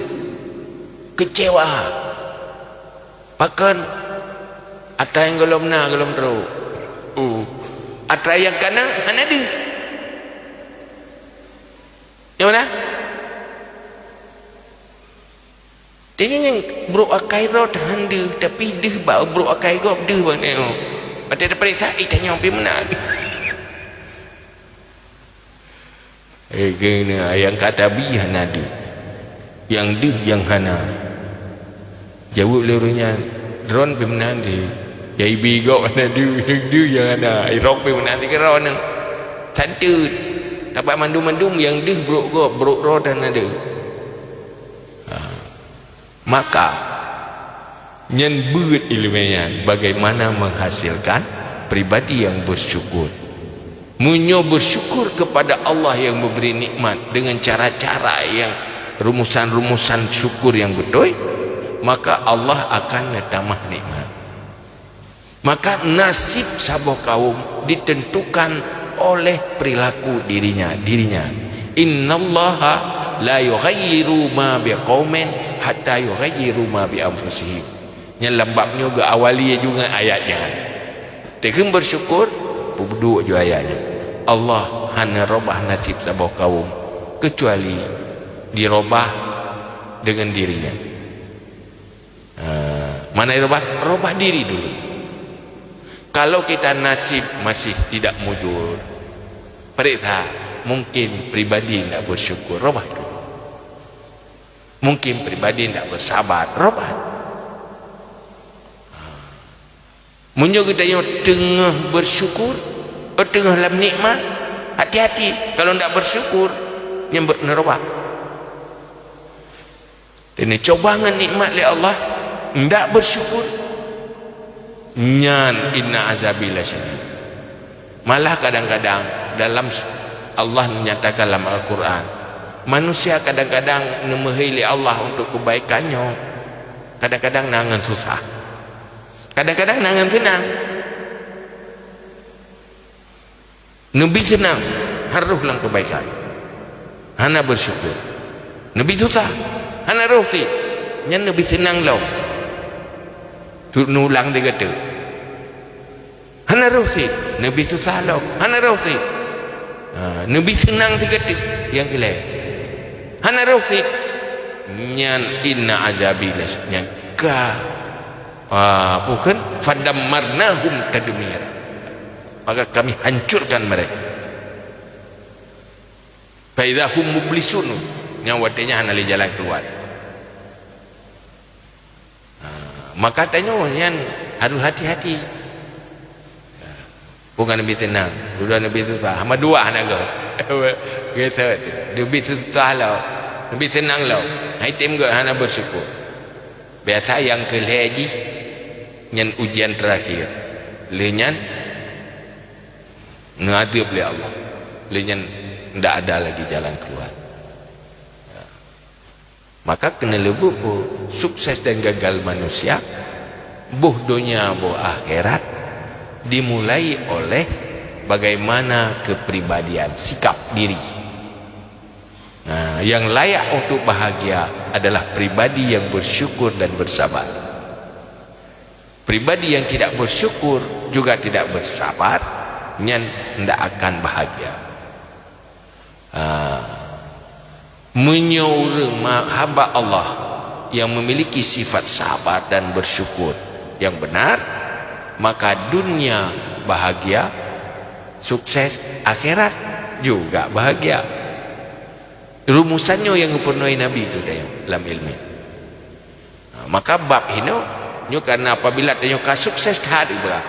keucewa. Pakon? Atra nyang gohlom na, gohlom trok. Oh. Atra nyang kana, hana deuh. Nyang mana? Tanyoe nyang brok akai droe tahan deuh, tapi deuh bak brok akai gob deuh bak tanyoe. Watée tapareksa, eh, tanyoe pih meunan. Eh, keuneuk nyang ka tabi hana deuh. Nyang deuh nyang hana. Jaweueb lé ureuëng nyan, "Droen pih meunan teuh. Nyang ibi gob hana deuh, nyang deuh nyang hana. Irok pih meunan teuh keudroe." Santeut. Sabab mandum-mandum nyang deuh brok gob, brok droe hana deuh. Ha. Maka, nyan beuet iéleumé nyan, bagaimana menghasilkan pribadi yang bersyukur. Meunyoe bersyukur kepada Allah yang memberi nikmat dengan cara-cara yang, rumusan-rumusan syukur yang beutôi, maka Allah akan neutamah nikmat. Maka nasib saboh kaum ditentukan oleh perilaku dirinya, dirinya. "Innallaha la yughayyiru ma biqaumin hatta yughayyiru ma bi anfusihim." Nyan lam bab nyoe geuawali juga ayat nyan. Teukheun bersyukur, peuduek ju ayat nyan. Allah hana robah nasib saboh kaum kecuali dirobah dengan dirinya. Ha, mana robah? Robah diri dulu. Kalau kita nasib masih tidak mujur, periksa, mungkin pribadi tidak bersyukur, robah dulu. Mungkin pribadi tidak bersabar, robah. Meunyoe geutanyoe teungoh bersyukur, eh, teungoh lam nikmat, hati-hati, kalau tidak bersyukur, nyan beu-, neurobah. Dan coba ngon nikmat lé Allah, ndak bersyukur, nyan inna azabi lasyadid. Malah kadang-kadang dalam s-, Allah menyatakan dalam Al-Quran, manusia kadang-kadang neumeuhôi lé Allah untuk kebaikan nyoe, kadang-kadang na ngon susah, kadang-kadang na ngon seunang. Neubi seunang, harôh lam keubaikan, hana bersyukur. Neubi susah, hana rôh cit, nyan neubi seunang lom. Tu neulang sigoe teuk. Hana rôh cit, neubi susah lom, hana rôh cit. Ha, neubi seunang sigoe teuk nyang keu lhèe. Hana rôh cit, nyan inna azabi las-, nyan Ka, ah, bukan, "Fadammarnahum tadmira." Maka kami hancurkan mereka. "Fa idza hum mublisun." Nyang watèe nyan hana lé jalan keluar. Ah, maka tanyoe nyan harus hati-hati. Bukan Nabi tenang, dudoe Nabi susah. Hama dua hana goe. Gitu. Nabi susah lom. Nabi tenang lom. Hai tem goe hana bersyukur. Biasa nyang keu lhèe jih nyan ujian terakhir. Lheueh nyan neuadab lé Allah. Lheueh nyan ndak ada lagi jalan keluar. Maka keuneuleubeue peue sukses dan gagal manusia, boh donya boh akhirat, dimulai oleh bagaimana kepribadian, sikap diri. Nah, yang layak untuk bahagia adalah pribadi yang bersyukur dan bersabar. Pribadi yang tidak bersyukur juga tidak bersabar, nyan ndak akan bahagia. Ah, meunyoe ureuëng ma-, hamba Allah yang memiliki sifat sabar dan bersyukur yang benar, maka dunia bahagia, sukses, akhirat juga bahagia. Rumusan nyoe nyang geupeureunoe Nabi keu tanyoe lam iéleumé. Ha, maka bab hinoe nyoe, karena apabila tanyoe ka sukses that ibarat,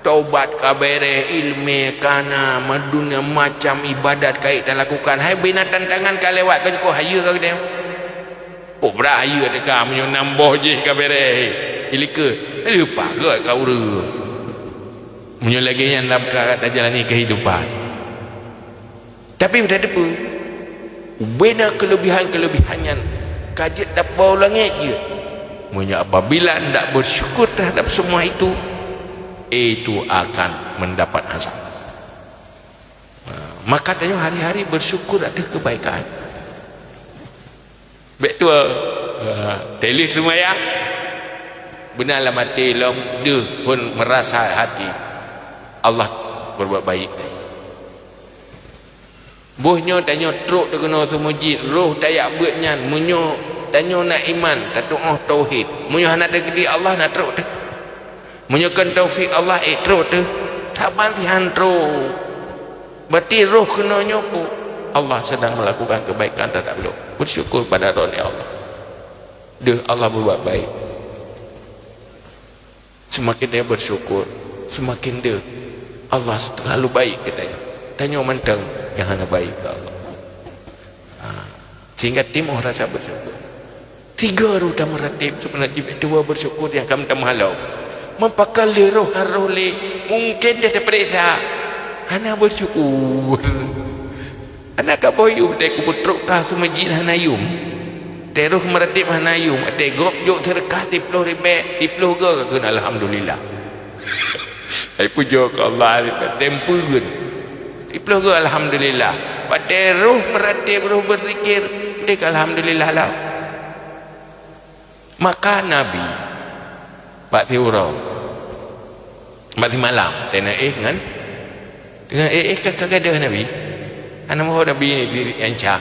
taubat ka beureh, iéleumé ka na, madunia macam ibadat ka talakukan, hai beuna tantangan ka lewat, ka nyoe hayeue ka geutanyoe. Oh, brat hayeue teuka meunyoe nam boh jih ka beureh, ilikeue, leupah gét ka ureuëng. Meunyoe lagée nyan lam ka tajalani kehidupan. Tapi beutateupeue, ubena keulebihan-keulebihan nyan ka jeuet tapeu langét jeuet. Meunyoe apabila ndak bersyukur terhadap semua itu, itu akan mendapat azab. Ha, maka tanyoe hari-hari bersyukur ateueh kebaikan. Bék tuwoe, ha, teulih seumayang, beuna lam até lom deuh phon meurasa hati Allah berbuat baik. Boh nyoe tanyoe trok takeunoe seumeujid, roh tajak beuet nyan, meunyoe tanyoe na iman, tatuoh tauhid, meunyoe hana teukeudi Allah na trok teuh. Meunyoe kon taufik Allah, éh, trok teuh. Saban sihan trok. Berarti roh keunoe nyoe peue? Allah sedang melakukan kebaikan terhadap lôn. Bersyukur pada Droeneuh Allah. Deuh Allah berbuat baik. Seumaken tanyoe bersyukur, seumaken deuh Allah terlalu baik keu tanyoe. Tanyoe mantong nyang hana baik keu Allah. Ha, sehingga timoh rasa bersyukur. Tiga roh tameuratéb, sebenarnya jih bék tuwoe bersyukur nyang ka meutamah lom. Meupakon lé roh han roh lé, mungken deh tapeuriksa. Hana bersyukur. Hana ka boh yum, teuh kubeutrok ka seumeujid hana yum. Teuh roh meuratéb hana yum, teuh gob jok seudeukah siploh ribèe, siploh goe ka kheun alhamdulillah. Hai pujoe keu Allah, teuh peugeuen. Siploh goe alhamdulillah. Watèe roh meuratéb, roh beuzikir, deh ka alhamdulillah lah. Maka Nabi bak siuroe, bak simalam, teungoh éh ngon, teungoh éh, éh ka, ka gadôh Nabi. Hana meuho Nabi di, di, anca.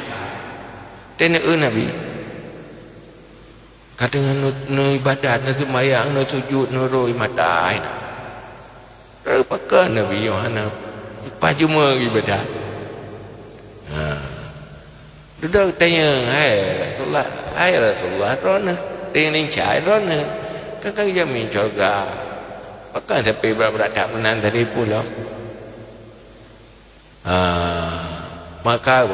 Teungoh éh Nabi. Ka teungoh neu-, neuibadat, neuseumayang, neusujut, neurôi mata, hai na. Pakon Nabi Yohanes leupah jumeuibadat? Ha. Dudoe tanyong, "Hai Rasulullah, hai Rasulullah, droeneuh, tanyong lincai droeneuh, ka ka geujami syeuruga. Pakon sabe brat-brat that meunan tadi pulo?" Ha, maka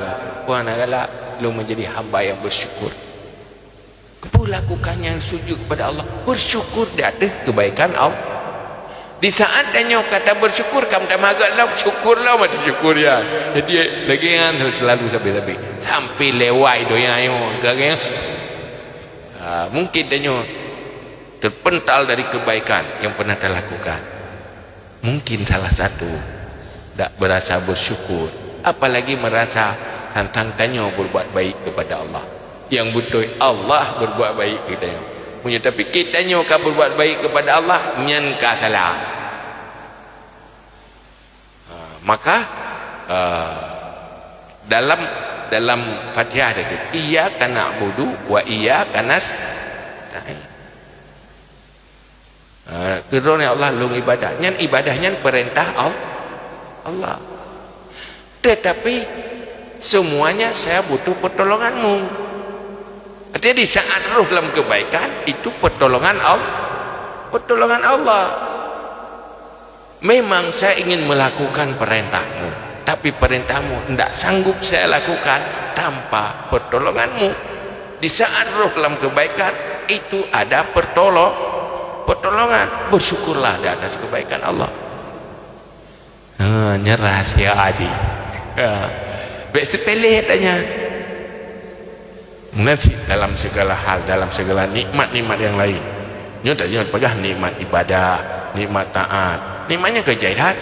puan galak lôn menjadi hamba yang bersyukur. Keupeue lakukan nyang sujud kepada Allah, bersyukur di ateueh kebaikan Allah. Di saat tanyoe ka tabersyukur, ka meutamah gét lom, syukur lom ateueh syukur nyan. Jadi, lagée nyan selalu sabe-sabe. Sampai lewat donya nyoe, ka gét. Ha, mungkin tanyoe terpental dari kebaikan yang pernah talakukan. Mungkin salah satu dak berasa bersyukur, apalagi merasa tantang tanyoe berbuat baik kepada Allah. Yang beutôi Allah berbuat baik keu tanyoe. Meunyoe tapike tanyoe ka berbuat baik kepada Allah, nyan ka salah. Ha, maka, eh, dalam, dalam Fatihah ada kata, "Iyyaka na'budu wa iyyaka nasta'in." Ha, keu droeneuh ya Allah lôn ibadah. Nyan ibadah nyan peurintah Al-, Allah. Tetapi semuanya saya butuh pertolonganmu. Artinya di saat roh lam kebaikan, itu pertolongan Al-, pertolongan Allah. Memang saya ingin melakukan perintahmu, tapi perintahmu ndak sanggup saya lakukan tanpa pertolonganmu. Di saat roh lam kebaikan, itu ada pertolo-, pertolongan. Bersyukurlah di atas kebaikan Allah. Ha, nyan rahasia hati. Ha. Bèk sepele tanya. Meunan cit dalam segala hal, dalam segala nikmat-nikmat nyang laén. Nyoe tanyoe peugah nikmat ibadah, nikmat taat. Nikmat nyan ka jai that.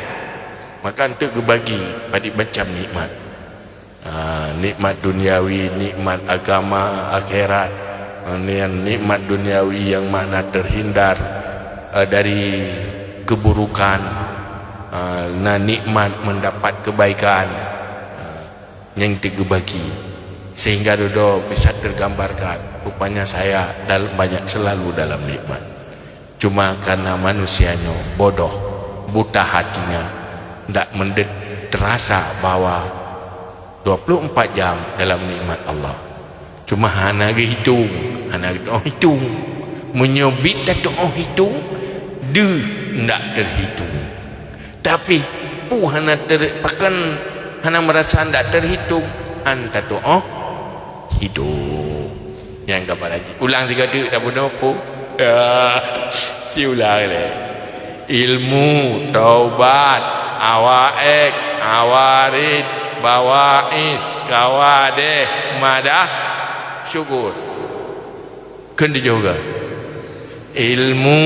Maka eunteuk geubagi padit macam nikmat. Ha, nikmat duniawi, nikmat agama, akhirat. Ha, nyan nikmat duniawi nyang makna terhindar, eh, dari keburukan. Ha, na nikmat mendapat kebaikan. Ha, nyang teuk geubagi, sehingga dudoe bisa tergambarkan, rupanya saya dal-, banyak selalu dalam nikmat. Cuma karena manusia nyoe bodoh, buta hatinya, ndak mendet-, terasa bahwa dua puluh empat jam dalam nikmat Allah. Cuma hana geuhitong, hana geutu'oh hitong. Meunyoe bit tatu'oh hitong, deuh ndak teuhitong. Tapi, peue hana ter-, pakon hana meurasa ndak teuhitong, han tatu'oh hitong. Nyang ka balaji. Ulang sigoe teuk tabunoe peue? Ya, siulang lé. Ilmu, taubat, awaék, awarid, bawa'is, kawadéh, madah, syukur. Kheun tujoh geuh. Ilmu,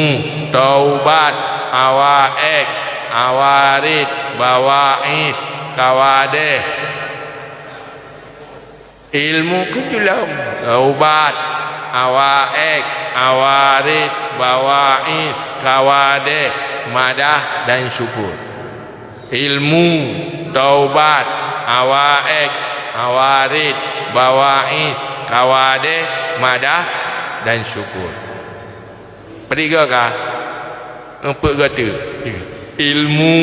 taubat, awaék, awarid, bawa'is, kawadéh. Ilmu kheun ju lom, taubat, awaék, awarid, bawa'is, kawadéh, madah dan syukur. Ilmu, taubat, awaék, awarid, bawa'is, kawadéh, madah dan syukur. Peudigo ka? Eumpeuk goe teuk. Ilmu,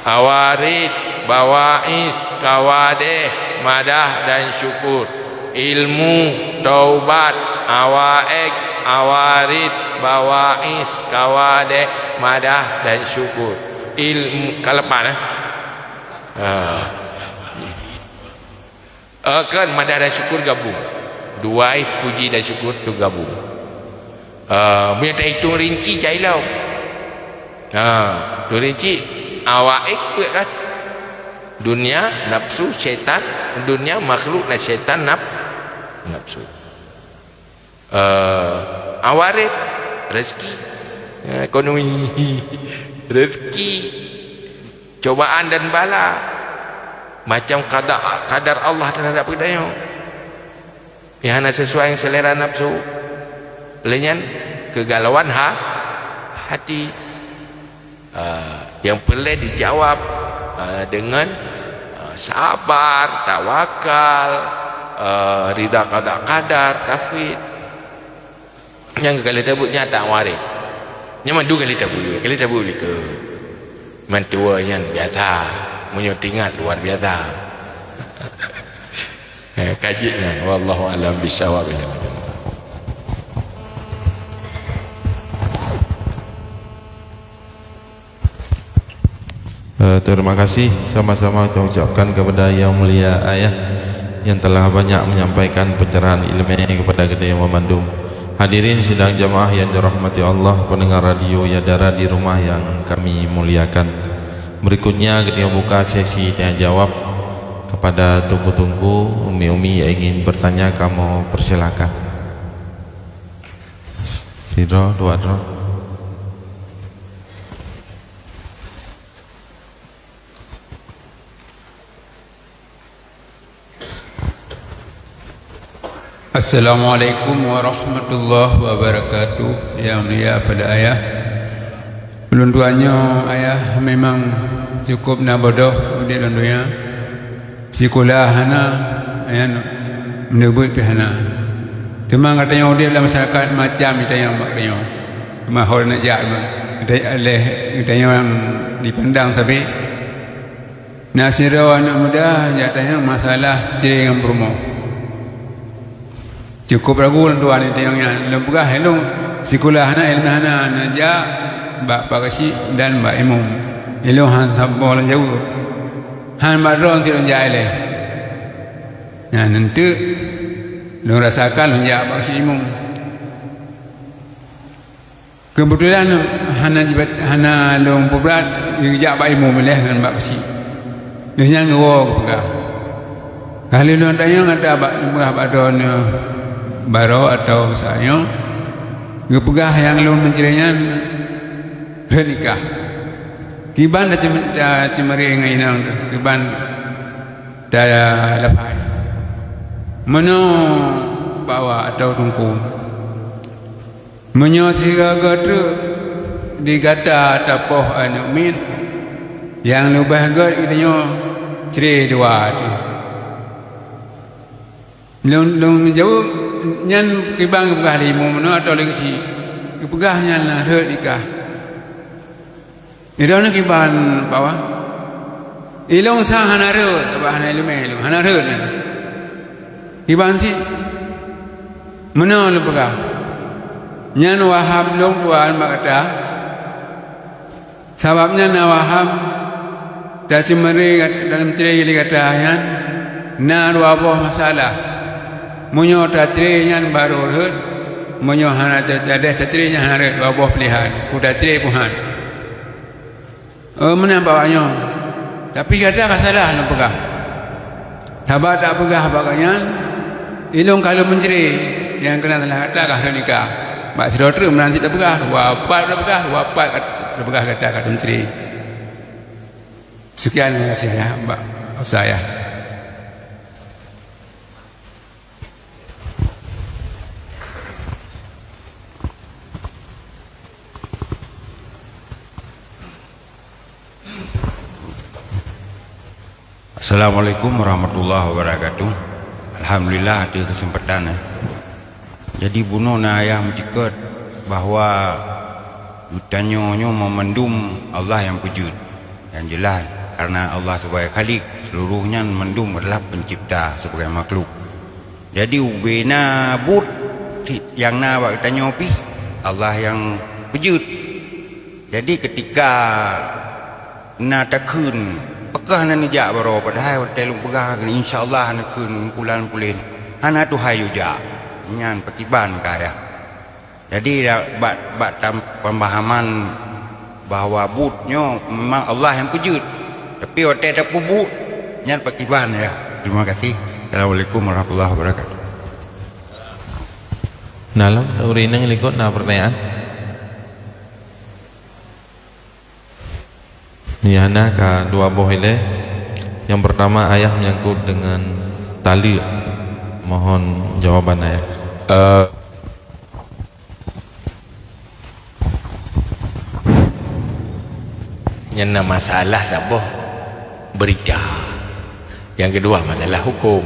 awarid, bawa'is, kawadéh, madah dan syukur. Ilmu, taubat, awaék, awarid, bawa'is, kawadéh, madah dan syukur. Ilmu, ka leupah, eh? Ah. Eh, kan madah dan syukur gabung. Dua puji dan syukur tu gabung. Eh, meunyoe tahitung rinci cai lom. Ha, tu rinci, awaék peuet kan? Dunia, nafsu, syaitan, dunia, makhluk dan syaitan, naf-, nafsu. Eh, awarid, rezeki, eh, ekonomi, rezeki, cobaan dan bala, macam qada, qadar Allah terhadap geutanyoe. Nyang hana sesuai ngon selera nafsu, lé nyan keugalauan ha-, hati. Ah, nyang peureulée dijawab, ah, deungon, ah, sabar, tawakal, ah, rida qada qadar, tafwid. Nyang kali tabeuet nyata waréh. Nyan mandum kali tabeuet, kali tabeuet likot. Mantua nyan biasa, meunyoe teuingat luar biasa. Eh, ka jeuet nyan. Wallahu a'lam bishawab. Eh, terima kasih sama-sama kita ucapkan kepada Yang Mulia Ayah yang telah banyak menyampaikan pencerahan ilmu kepada kita yang memandum. Hadirin sidang jamaah yang dirahmati Allah, pendengar radio Yadara di rumah yang kami muliakan. Berikutnya, kita buka sesi tanya jawab kepada tungku-tungku, umi-umi yang ingin bertanya, kamu persilakan. Sidroe, dua droe. Assalamualaikum warahmatullahi wabarakatuh. Yang mulia pada ayah. Ulôn tuan nyoe ayah memang cukup na bodoh udép lam dunia. Sikula hana, ayah, meuneubeut pih hana. Teuma gata nyoe udeb lam masyarakat macam gata nyoe bak tanyoe. Teuma ho neujak teuma gata leh gata nyoe nyang dipandang sabe. Na sidroe aneuk muda jak tanyong masalah cre ngon peurumoh. Cukup ragu lôn tuan di tanyong nyan. Lôn peugah ilong sikula hana, ileumèe hana, neujak bak pak geuchik dan bak imum. Ilong han saboh lôn jaweueb. Han bak droe sit lôn jak ilèe. Nyan eunteuk lôn rasakan lôn jak bak geuchik imum. Keubeutulan hana jibat, hana lôn peubrat, geujak bak imum ilèe ngon bak geuchik. Lheueh nyan geuwoe geupeugah, "Ka lheueh lôn tanyong ata bak, peugah bak droeneuh baroe atawa masa nyoe, geupeugah nyang lôn meucre nyan rhot nikah. Kiban taceume-, taceumeuri ngon inong teuh, kiban talafai. Meunoe Pak Wa atawa Teungku." Meunyoe sigoe-goe treuk di gata tapoh aneuk miet, nyang leubeh göt geutanyoe cre dua teuh. Lôn, lôn jaweueb, nyan kiban geupeugah lé imum meunoe atawa lé geuchik. Geupeugah nyan na rhot nikah. Di droeneuh kiban, Pak Wa? Ilong sang hana rhot, sabab hana ileumèe ilong, hana rhot nyan. Kiban sit? Meunoe lôn peugah. Nyan waham lôn tuan bak gata. Sabab nyan na waham taceumeuri gat-, dan meucre lé gata nyan na dua boh masalah. Meunyoe tacre nyan barô rhot, meunyoe hana ta-, tadeh tacre nyan hana rhot, dua boh pilihan, peue tacre peue han. Oh, meunan bak awak nyoe. Tapi gata ka salah lôn peugah. Sabab tapeugah bak gobnyan, ilong ka lôn meucre, nyang keunan salah gata ka lheueh nikah. Bak sidroe treuk meunan cit tapeugah, dua pat tapeugah, dua pat kat-, tapeugah gata ka lôn meucre. Sekian, terima kasih ya, bak saya. Assalamualaikum warahmatullahi wabarakatuh. Alhamdulillah, ada kesempatan, eh. Jadi, bunoe na ayah meuceukeut bahwa geutanyoe nyoe meumandum Allah nyang peujeuet. Nyang jeulaih, karena Allah sebagai Khalik, seluruh nyan mandum adalah pencipta sebagai makhluk. Jadi, ubena buet nyang na bak geutanyoe pih, Allah nyang peujeuet. Jadi, ketika na takheun, "Pakon hana neujak baroe?" Padahai watèe lôn peugah, "Insya Allah neukheun bulan pulen." "Hana, Tuhan, yue jak." Nyan pakiban keu ayah. Jadi, bak, bak tam-, pemahaman bahwa buet nyoe memang Allah nyang peujeuet. Tapi watèe tapeubuet, nyan pakiban, ya. Terima kasih. Assalamualaikum warahmatullahi wabarakatuh. Dalam ureueng likot na pertanyaan? Nyang na ka dua boh ilèe. Yang pertama, ayah menyangkut dengan taleuek. Mohon jawaban ayah. Eh, nyan na masalah saboh berita. Yang kedua, masalah hukum.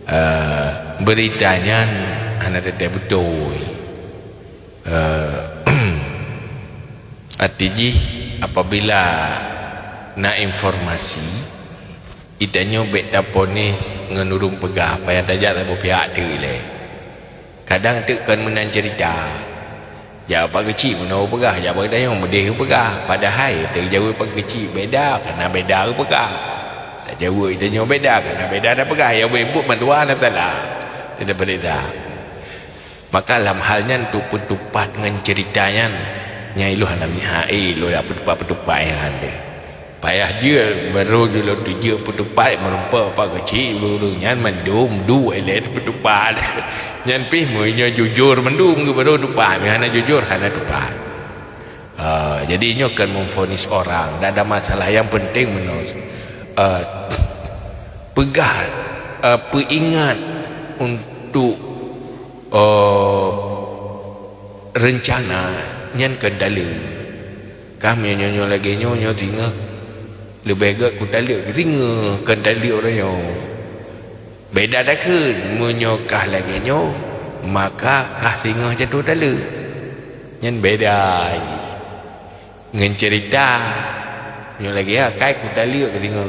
Eh, berita nyan hana teuntèe beutôi. Eh, arti jih, apabila na informasi, geutanyoe bèk taponis ngon ureueng peugah, payah tajak saboh pihak teuk ilèe. Kadang teuk kon meunan cerita. Jak bak keuchik meunoe peugah, jak bak geutanyoe meudeh peugah. Padahai teujaweueb bak keuchik beda, kana beda peugah. Tajaweueb geutanyoe beda, kana beda tapeugah. Nyang buet mandua na salah. Tidak beda. Maka lam hal nyan, untuk peutupat ngon cerita nyan, nyan ilôn hana meulihat, eh, ilôn dak peutupat-peutupat nyan deh. Payah jeuet, baru jeuet lôn tujeuet peutupat, meureumpok pak keuchik, ureueng nyan mandum duek ilèe peutupat. Nyan pih meunyoe jujur mandum, baru tupat, meunyoe hana jujur, hana tupat. Ah, jadi nyoe kon memvonis orang, dak ada masalah. Yang penting meunoe, ah, peugah, ah, peuingat untuk, ah, rencana nyan kon taleuek. Kah meunyoe nyoe lagèe nyoe, nyoe singoh leubeh gèt keu taleuek keu singoh, kon taleuek uroe nyoe. Beda takheun, meunyoe kah lagée nyoe, maka kah singoh jatoh taleuek. Nyan beda ngon ceurita. Meunyoe lagée akai kutaleuek keu singoh.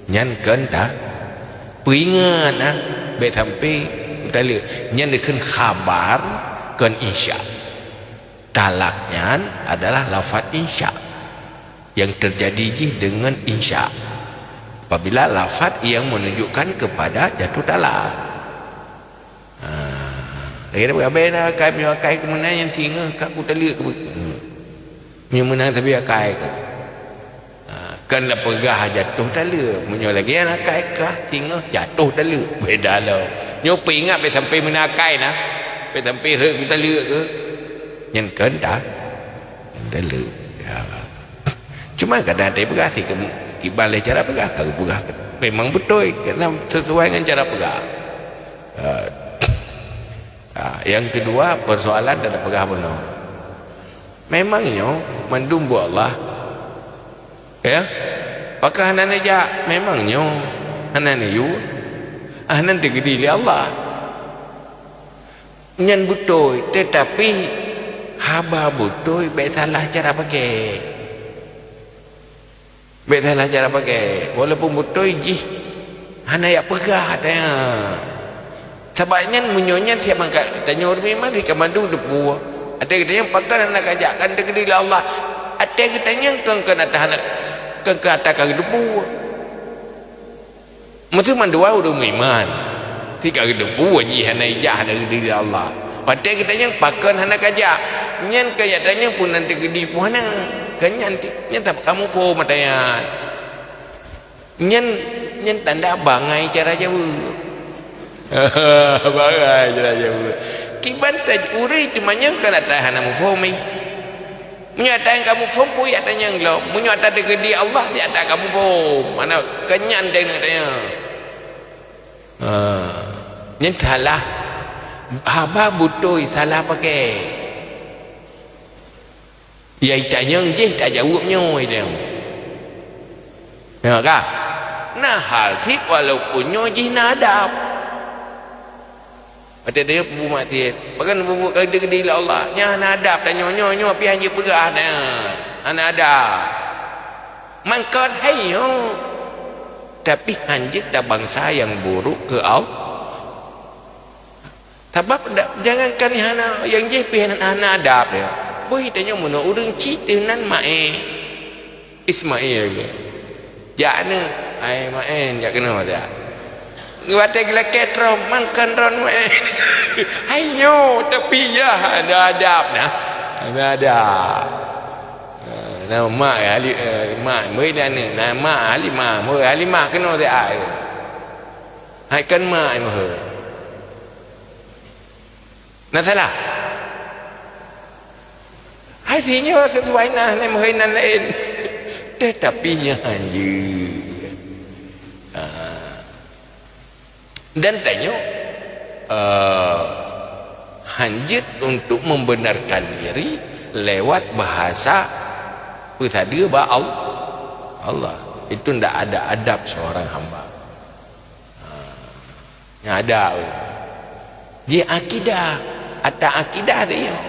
Nyan kon ta-, peuingat, ah, bék sampai kutaleuek. Nyan dikheun khabar, kon insya. Talak nyan adalah lafaz insya yang terjadi jih dengan insya. Apabila lafaz yang menunjukkan kepada jatuh talak. Ha. Lagée na, akai meunyoe akai keu meunan nyang singoh ka kutaleuek keu. Hmm. Meunyoe meunan sabe akai keu. Ha, kan tapeugah jatoh taleuek. Meunyoe lagée nyan akai kah singoh jatoh taleuek. Beda lom. Nyoe peuingat bék sampai meunan akai na. Bék sampai rhot kutaleuek keu. Nyan kon ta-, taleuek. Ya. Cuma kadang ada peugah si ke-, kiban lé cara peugah, ka geupeugah memang beutôi, karena sesuai dengan cara peugah. Ha. Ha, yang kedua, persoalan dan peugah bunoe. Memang nyoe mandum buet Allah. Ya? Pakon hana neujak? Memang nyoe hana neuyue. Ah, hana teukeudi lé Allah. Nyan beutôi, tetapi haba beutôi bék salah cara pakai. Bék salah cara pakai. Walaupun beutôi jih hana jak peugah tanya. Sabab nyan meunyoe nyan siat mangkat tanyoe ureuëng iman ka mandum teupeu. Até geutanyoe pakon hana kajak kan teukeudi lé Allah. Até geutanyoe kon kon ata hana, kon kon ata ka geuteupeue. Meuseu mandua ureuëng meuiman, tika geuteupeue jih hana ijak hana geuteupeue lé Allah. Watée geutanyong pakon hana kajak, nyan kajak tanyong pun nanti geudi pun hana. Kan nyan ti-, nyan sabab kamoe phom mata nyan. Nyan, nyan tanda bangai cara jaweueb. Bangai cara jaweueb. Kiban ta-, ureuëng teumanyong kan ata hana muphom ih. Meunyoe ata nyang ka muphom, peue yak tanyong lom. Meunyoe ata teukeudi Allah, di ata ka muphom. Mana keunyan tanyong, tanyong. Ha. Nyan salah. Haba beutôi salah pakai. Yai tanyong jih tajaweueb nyoe tanyong. Ya ka? Nah, hal sit walaupun nyoe jih na adab. Watée tanyoe peubuet maksiet, pakon peubuet ka geude-geude lé Allah, nyan hana adab tanyoe, nyoe, nyoe pih hanjeuet peugah nyan, hana adab. Mangkon hai nyoe, tapi hanjeuet tabangsa nyang buruk keu Allah. Sabab da-, jangankan hana, nyang jih pih hana, hana adab dia. Boh tanyoe meunoe ureuëng cit teuh nan Maé. Ismail lagée. Jak aneuk, hai Maén, jak keunoe jak. Watée geulakée troh mangkon ron Maén. Hai nyoe, tapi ya ada adab nah. Ada adab. Ha, na mak Hali-, eh, mak, beri dia aneuk. Na mak Halimah, beri Halimah keunoe jak ai. Hai kan mak ai meuhôi. Na salah? Hai si nyoe sesuai na, na meuhôi nan laén. Tetapi nyan hanjeuet. Ha. Dan tanyoe, eh, hanjeuet untuk membenarkan diri lewat bahasa peusadeue bak Al-, Allah. Itu ndak ada adab seorang hamba. Ha. Nyang ada, jih akidah, ata akidah teuh nyoe.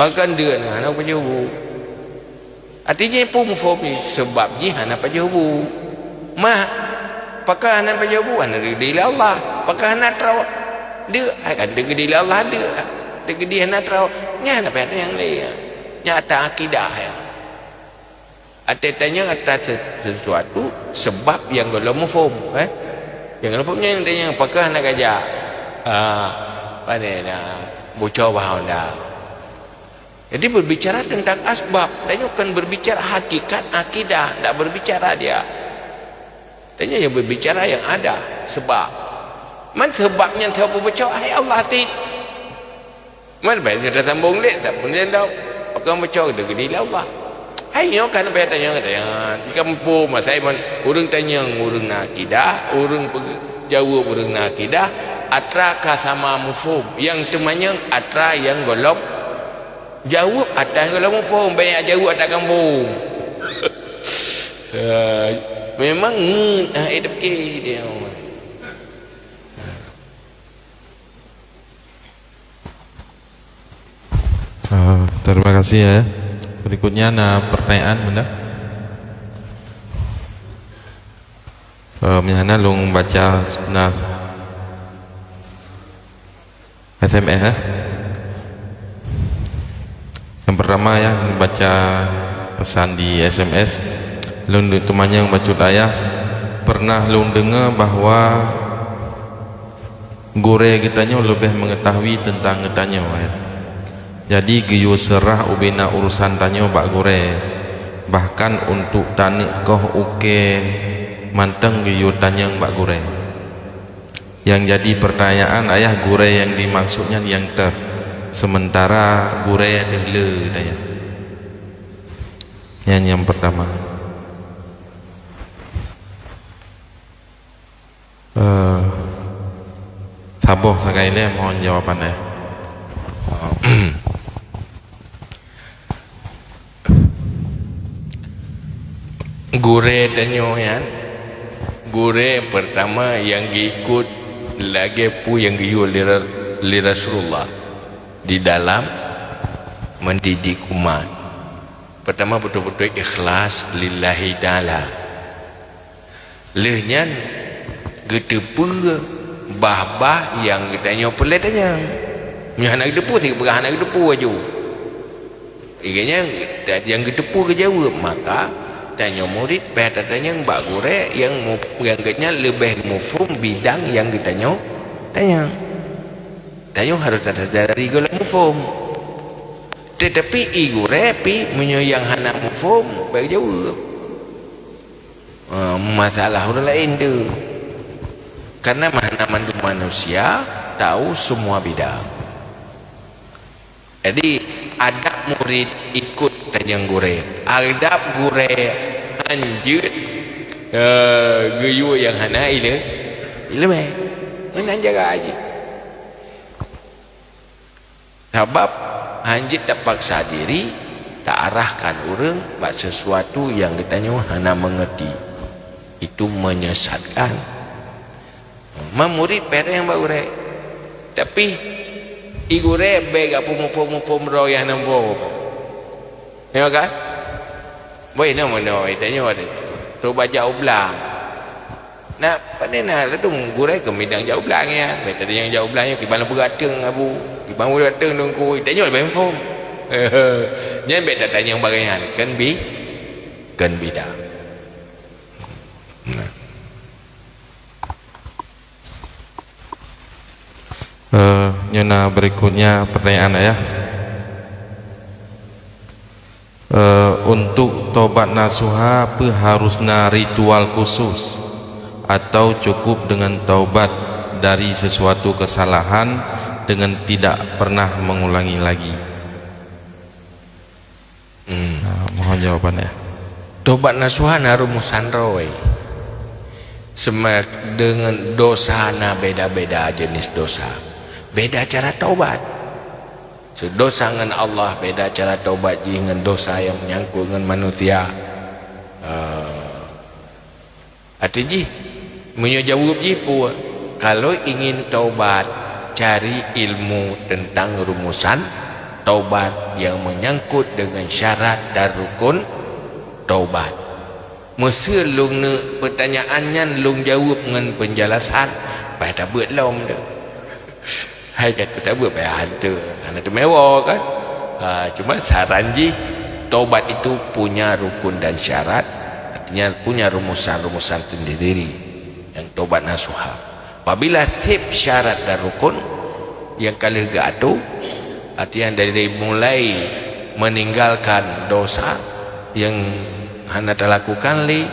Pakon deuk hana pajoh bu. Artinya peue muphom jih, sebab jih hana pajoh bu. Mah, pakon hana pajoh bu, hana teukeudi lé Allah. Pakon hana troh, deuk, hai kan teukeudi lé Allah deuk. Teukeudi hana troh, nyan hana payah nyang lé. Nyan ata akidah nyan. Até tanyong atas se-, sesuatu sebab nyang gohlom muphom, eh. Nyang gohlom muphom nyan tanyong pakon hana kajak. Ha, pane na bucok bah honda. Jadi berbicara tentang asbab, tanyoe kan berbicara hakikat akidah, ndak berbicara dia. Tanyoe nyang berbicara nyang ada sebab. Man sebab nyan sabab bucok, hai Allah cit. Man baét nyoe tasambong lé, tak pun nyang dau. Pakon bucok teukeudi lé Allah. Hai nyoe kan baét tanyong, tanyong. Di kampung masa iman ureuëng tanyong, ureuëng na akidah, ureuëng peuge-, jaweueb ureuëng na akidah, atra ka sama muphom. Nyang teumanyong atra nyang gohlom jaweueb, atra nyang gohlom muphom, baét jaweueb atra kampung. Eh, Memang ngeut, ha, eh, tapi dia. Ah, terima kasih ya. Berikutnya na pertanyaan, benda? Eh, meuhana lôn baca na S M S, eh. Yang pertama ya, baca pesan di S M S. Lôn teumanyong bacut ayah, pernah lôn deungoe bahwa gurée geutanyoe leubeh mengetahui tentang geutanyoe, ya. Jadi geuyue seurah ubena urusan tanyoe bak gurée, bahkan untuk taneuk koh ukée mantong geuyue tanyong bak gurée. Yang jadi pertanyaan ayah, gurée yang dimaksud nyan nyang toh, sementara gurée deuh le tanya. Nyan yang pertama. Eh, saboh sagai lé mohon jawaban ayah. Gurée tanyoe nyan, gurée pertama nyang geuikot lagée peue nyang geuyue lé Ra-, lé Rasulullah di dalam mendidik umat. Pertama, beutôi-beutôi ikhlas lillahi ta'ala. Lheueh nyan, geuteupeue bah-bah nyang geutanyoe peureulée tanyong. Meunyoe hana geuteupeue, tieb peugah hana geuteupeue laju. Ingat nyan, nyang geuteupeue geujaweueb, maka tanyoe murit payah tatanyong bak gurée nyang mu-, nyang geuhnyan leubeh muphom bidang nyang geutanyoe tanyong. Tanyoe harôh tasadari gohlom muphom. Teutapi i gurée pih meunyoe nyang hana muphom, bèk jaweueb. Ah, masalah ureueng laén tu. Karena hana mandum manusia tahu semua bidang. Jadi, adab murit ikut tanyong gurée. Adab gurée hanjeuet, eh, geuyue nyang hana ile-, ileumèe. Meunan jaga jih. Sabab hanjeuet tapaksa diri taarahkan ureueng bak sesuatu nyang geutanyoe hana meungeurti. Itu menyesatkan. Ma murit payah tanyong bak gurée. Tapi, i gurée bèk geupeumuphom-muphom droe nyang hana muphom. Nyoe kan? Boh inoe meunoe, tanyoe teuh. Trok bak jak u blang. Nah, pane na ladôm gurée keu midang jak u blang nyan. Bèk tatanyong jak u blang nyoe, kiban peugah teung abu, kiban peugah teung teungku, tanyoe leubeh muphom. Nyan bèk tatanyong bak gobnyan, kon bi-, kon bidang. Nah. Eh, nyoe na berikutnya pertanyaan, ya. Eh, untuk taubat nasuha, peu harus na ritual khusus atau cukup dengan taubat dari sesuatu kesalahan dengan tidak pernah mengulangi lagi? Hmm. Nah, mohon jawabannya. Tobat nasuha na rumusan droe. Semak dengan dosa na beda-beda jenis dosa. Beda cara tobat. Seudosa ngon Allah beda cara tobat jih ngon dosa nyang menyangkut ngon manusia. Ah. Arti jih, meunyoe jaweueb jih peue? Kalau ingin taubat, cari ilmu tentang rumusan taubat nyang menyangkut dengan syarat dan rukun taubat. Meuseu lôn neuk peutanyaan nyan lôn jaweueb ngon peunjelasan, bah tabeuet lom tu. Hai ka teutabeuet payah hantu, hana teumeuwoe kan? Ha, cuma saran jih, tobat itu punya rukun dan syarat, artinya punya rumusan-rumusan tersendiri yang tobat nasuha. Apabila seb syarat dan rukun yang ka lheueh geuatur, artinya dari mulai meninggalkan dosa yang hana talakukan lé,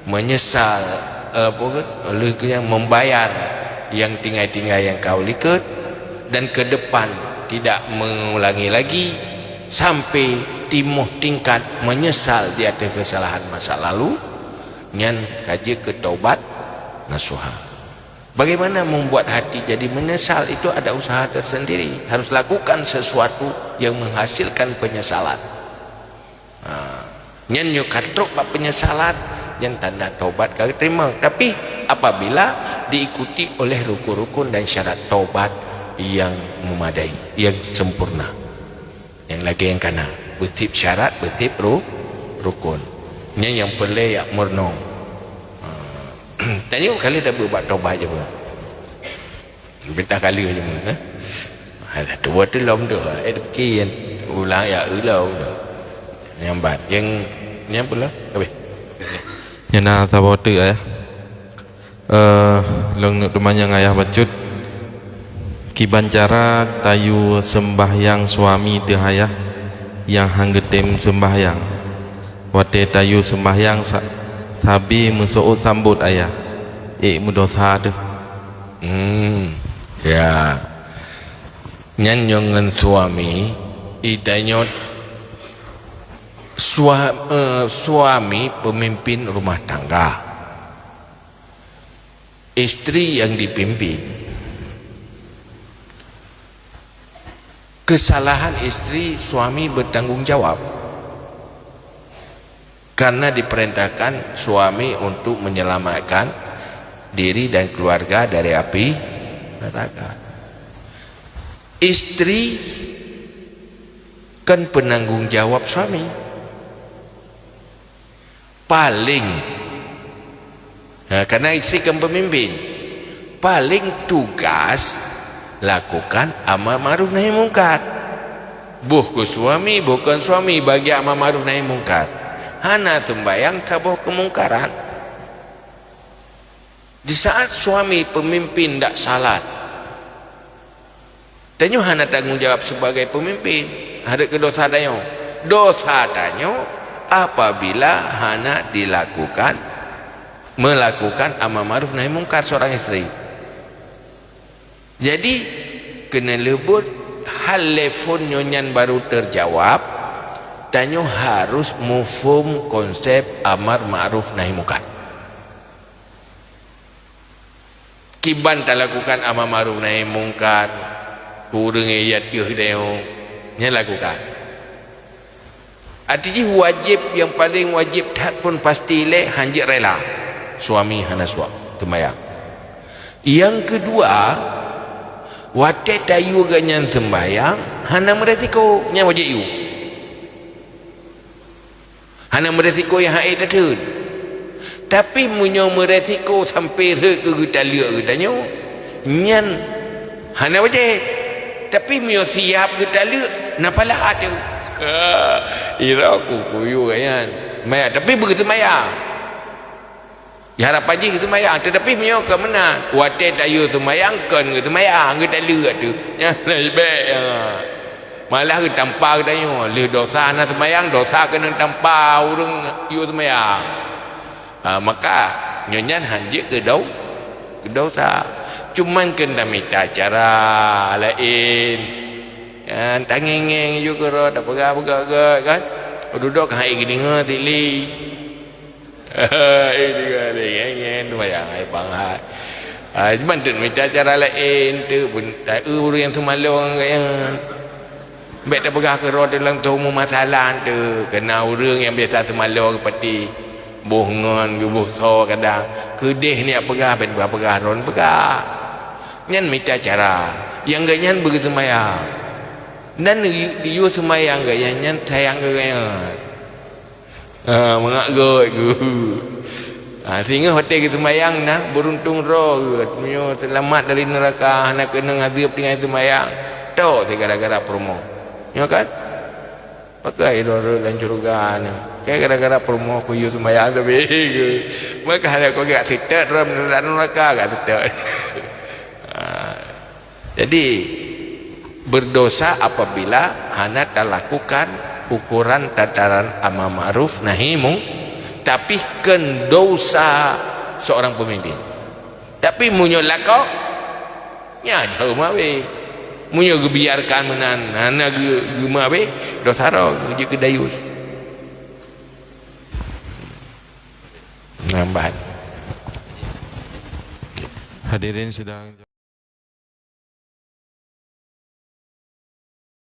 menyesal, eh, apa ke, oleh kerana membayar yang tinggai-tinggai yang kau likot, dan ke depan tidak mengulangi lagi, sampai timoh tingkat menyesal di atas kesalahan masa lalu, nyan ka jeuet keu taubat nasuha. Bagaimana membuat hati jadi menyesal? Itu ada usaha tersendiri. Harus lakukan sesuatu yang menghasilkan penyesalan. Ha, nyan nyoe ka trok bak penyesalan, Nyan tanda taubat ka geuteurima. Tapi apabila diikuti oleh rukun-rukun dan syarat taubat yang memadai, yang sempurna. Nyang lagèe nyang kana, beutip syarat, beutip ru-, rukun. Nyan nyang peureulèe jak meurunoe. Ha. Tanyoe kali tabeuet bak taubat jih. Bintang kali aja meuh, eh. Ada dua tu lom tu. Eh, tapi ulang ya ulang tu. Nyambat. Yang, yang pula? Habis. Nyang na saboh teuk, Ayah. Eh, lôn neuk teumanyong Ayah bacut. Kiban cara tayue seumbahyang suami teuh Ayah nyang han geutem seumbahyang? Watèe tayue seumbahyang sa-, sabe meuseuôt sambot Ayah, ék meudosa teuh. Hmm, ya. Nyan nyoe ngon suami, itanyoe sua-, eh, suami pemimpin rumah tangga. Istri yang dipimpin. Kesalahan istri, suami bertanggung jawab. Karena diperintahkan suami untuk menyelamatkan diri dan keluarga dari api neraka. Istri kan penanggung jawab suami. Paling, ha, karena istri kan pemimpin, paling tugas lakukan amar ma'ruf nahi mungkar. Boh keu suami, boh kon suami, bagi amar ma'ruf nahi mungkar. Hana seumbahyang saboh keumungkaran. Di saat suami pemimpin dak salat, tanyoe hana tanggong jawab sebagai pemimpin. Hareuet keu dosa tanyoe. Dosa tanyoe apabila hana dilakukan, melakukan amar ma'ruf nahi mungkar seorang istri. Jadi, keuneulheueh buet hal lé phon nyoe nyan baru teujawab, tanyoe harus muphom konsep amar ma'ruf nahi mungkar. Kiban talakukan amar ma'ruf nahi mungkar, keu ureuëng nyang jatuh dayong, nyan lakukan. Arti jih wajéb, nyang paleng wajéb that phon pasti lé hanjeuet rela suami hana suap teumbayang. Nyang keudua, watée tayue geuhnyan seumbayang hana meuresiko, nyan wajéb yue. Hana meuresiko nyang hai tatheun. Tapi meunyoe meuresiko sampoe rhot keu geutaleuek geutanyoe, nyan hana wajéb. Tapi meunyoe siap geutaleuek, na pahala teuh. Ira ku kuyue geuhnyan. Maya, tapi beugeuseumayang. Di harapan jih geuseumayang, teutapi meunyoe ka meunan, watée tayue seumayang kon geuseumayang, geutaleuek teuh. Nyan leubeh bék, ya. Malah geutampa geutanyoe, lheueh dosa hana seumayang, dosa keuneuk tampa ureuëng yue seumayang. Ha, maka nyoe nyan hanjeuet keu dau-, keu dosa. Cuman keu tamita cara laén. Nyan tangéng-ngéng ju keudroe, tapeugah-peugah gét kan. Dudoe ka hai geudeungoe silik. Eh, tiga hari, ngen, ngen, sembahyang, hai, bang, hai. Ah, cuman teuk mita cara laén, teuk pun, ta-, eu ureuëng nyang seumalong ngon gobnyan. Bék tapeugah keudroe teulang toh meumasalah teuk, keu na ureuëng nyang biasa seumalong geupatéh, boh ngon, geuboh soe kadang. Keudeh nyak peugah, bék peugah-peugah droen peugah. Nyan mita cara. Nyang gobnyan beugeuseumayang. Dan yue seumayang gobnyan nyan sayang keu gobnyan. Ha, mangat gét geuh. Ha, sehingga watée geuseumayang na, beuruntung droe geuh. Meunyoe seulamat dari neuraka, hana keunong azeub tinggai seumayang, tok si gara-gara peurumoh. Nyoe kan? Pakon droe rhot lam syeuruga nyoe? Kan gara-gara peurumoh kuyue seumayang sabe geuh. Maka hana kuyue gak seutôt, droe neuraka gak seutôt. Ha. Jadi, berdosa apabila hana talakukan ukuran tataran amar ma'ruf nahi mung-, tapi kon dosa seorang pemimpin. Tapi meunyoe lakoe, nyan jeuet meuabée. Meunyoe geubiarkan meunan, hana geu-, geumeuabée, dosa droe jeuet keu dayus. Nambahan. Hadirin sidang.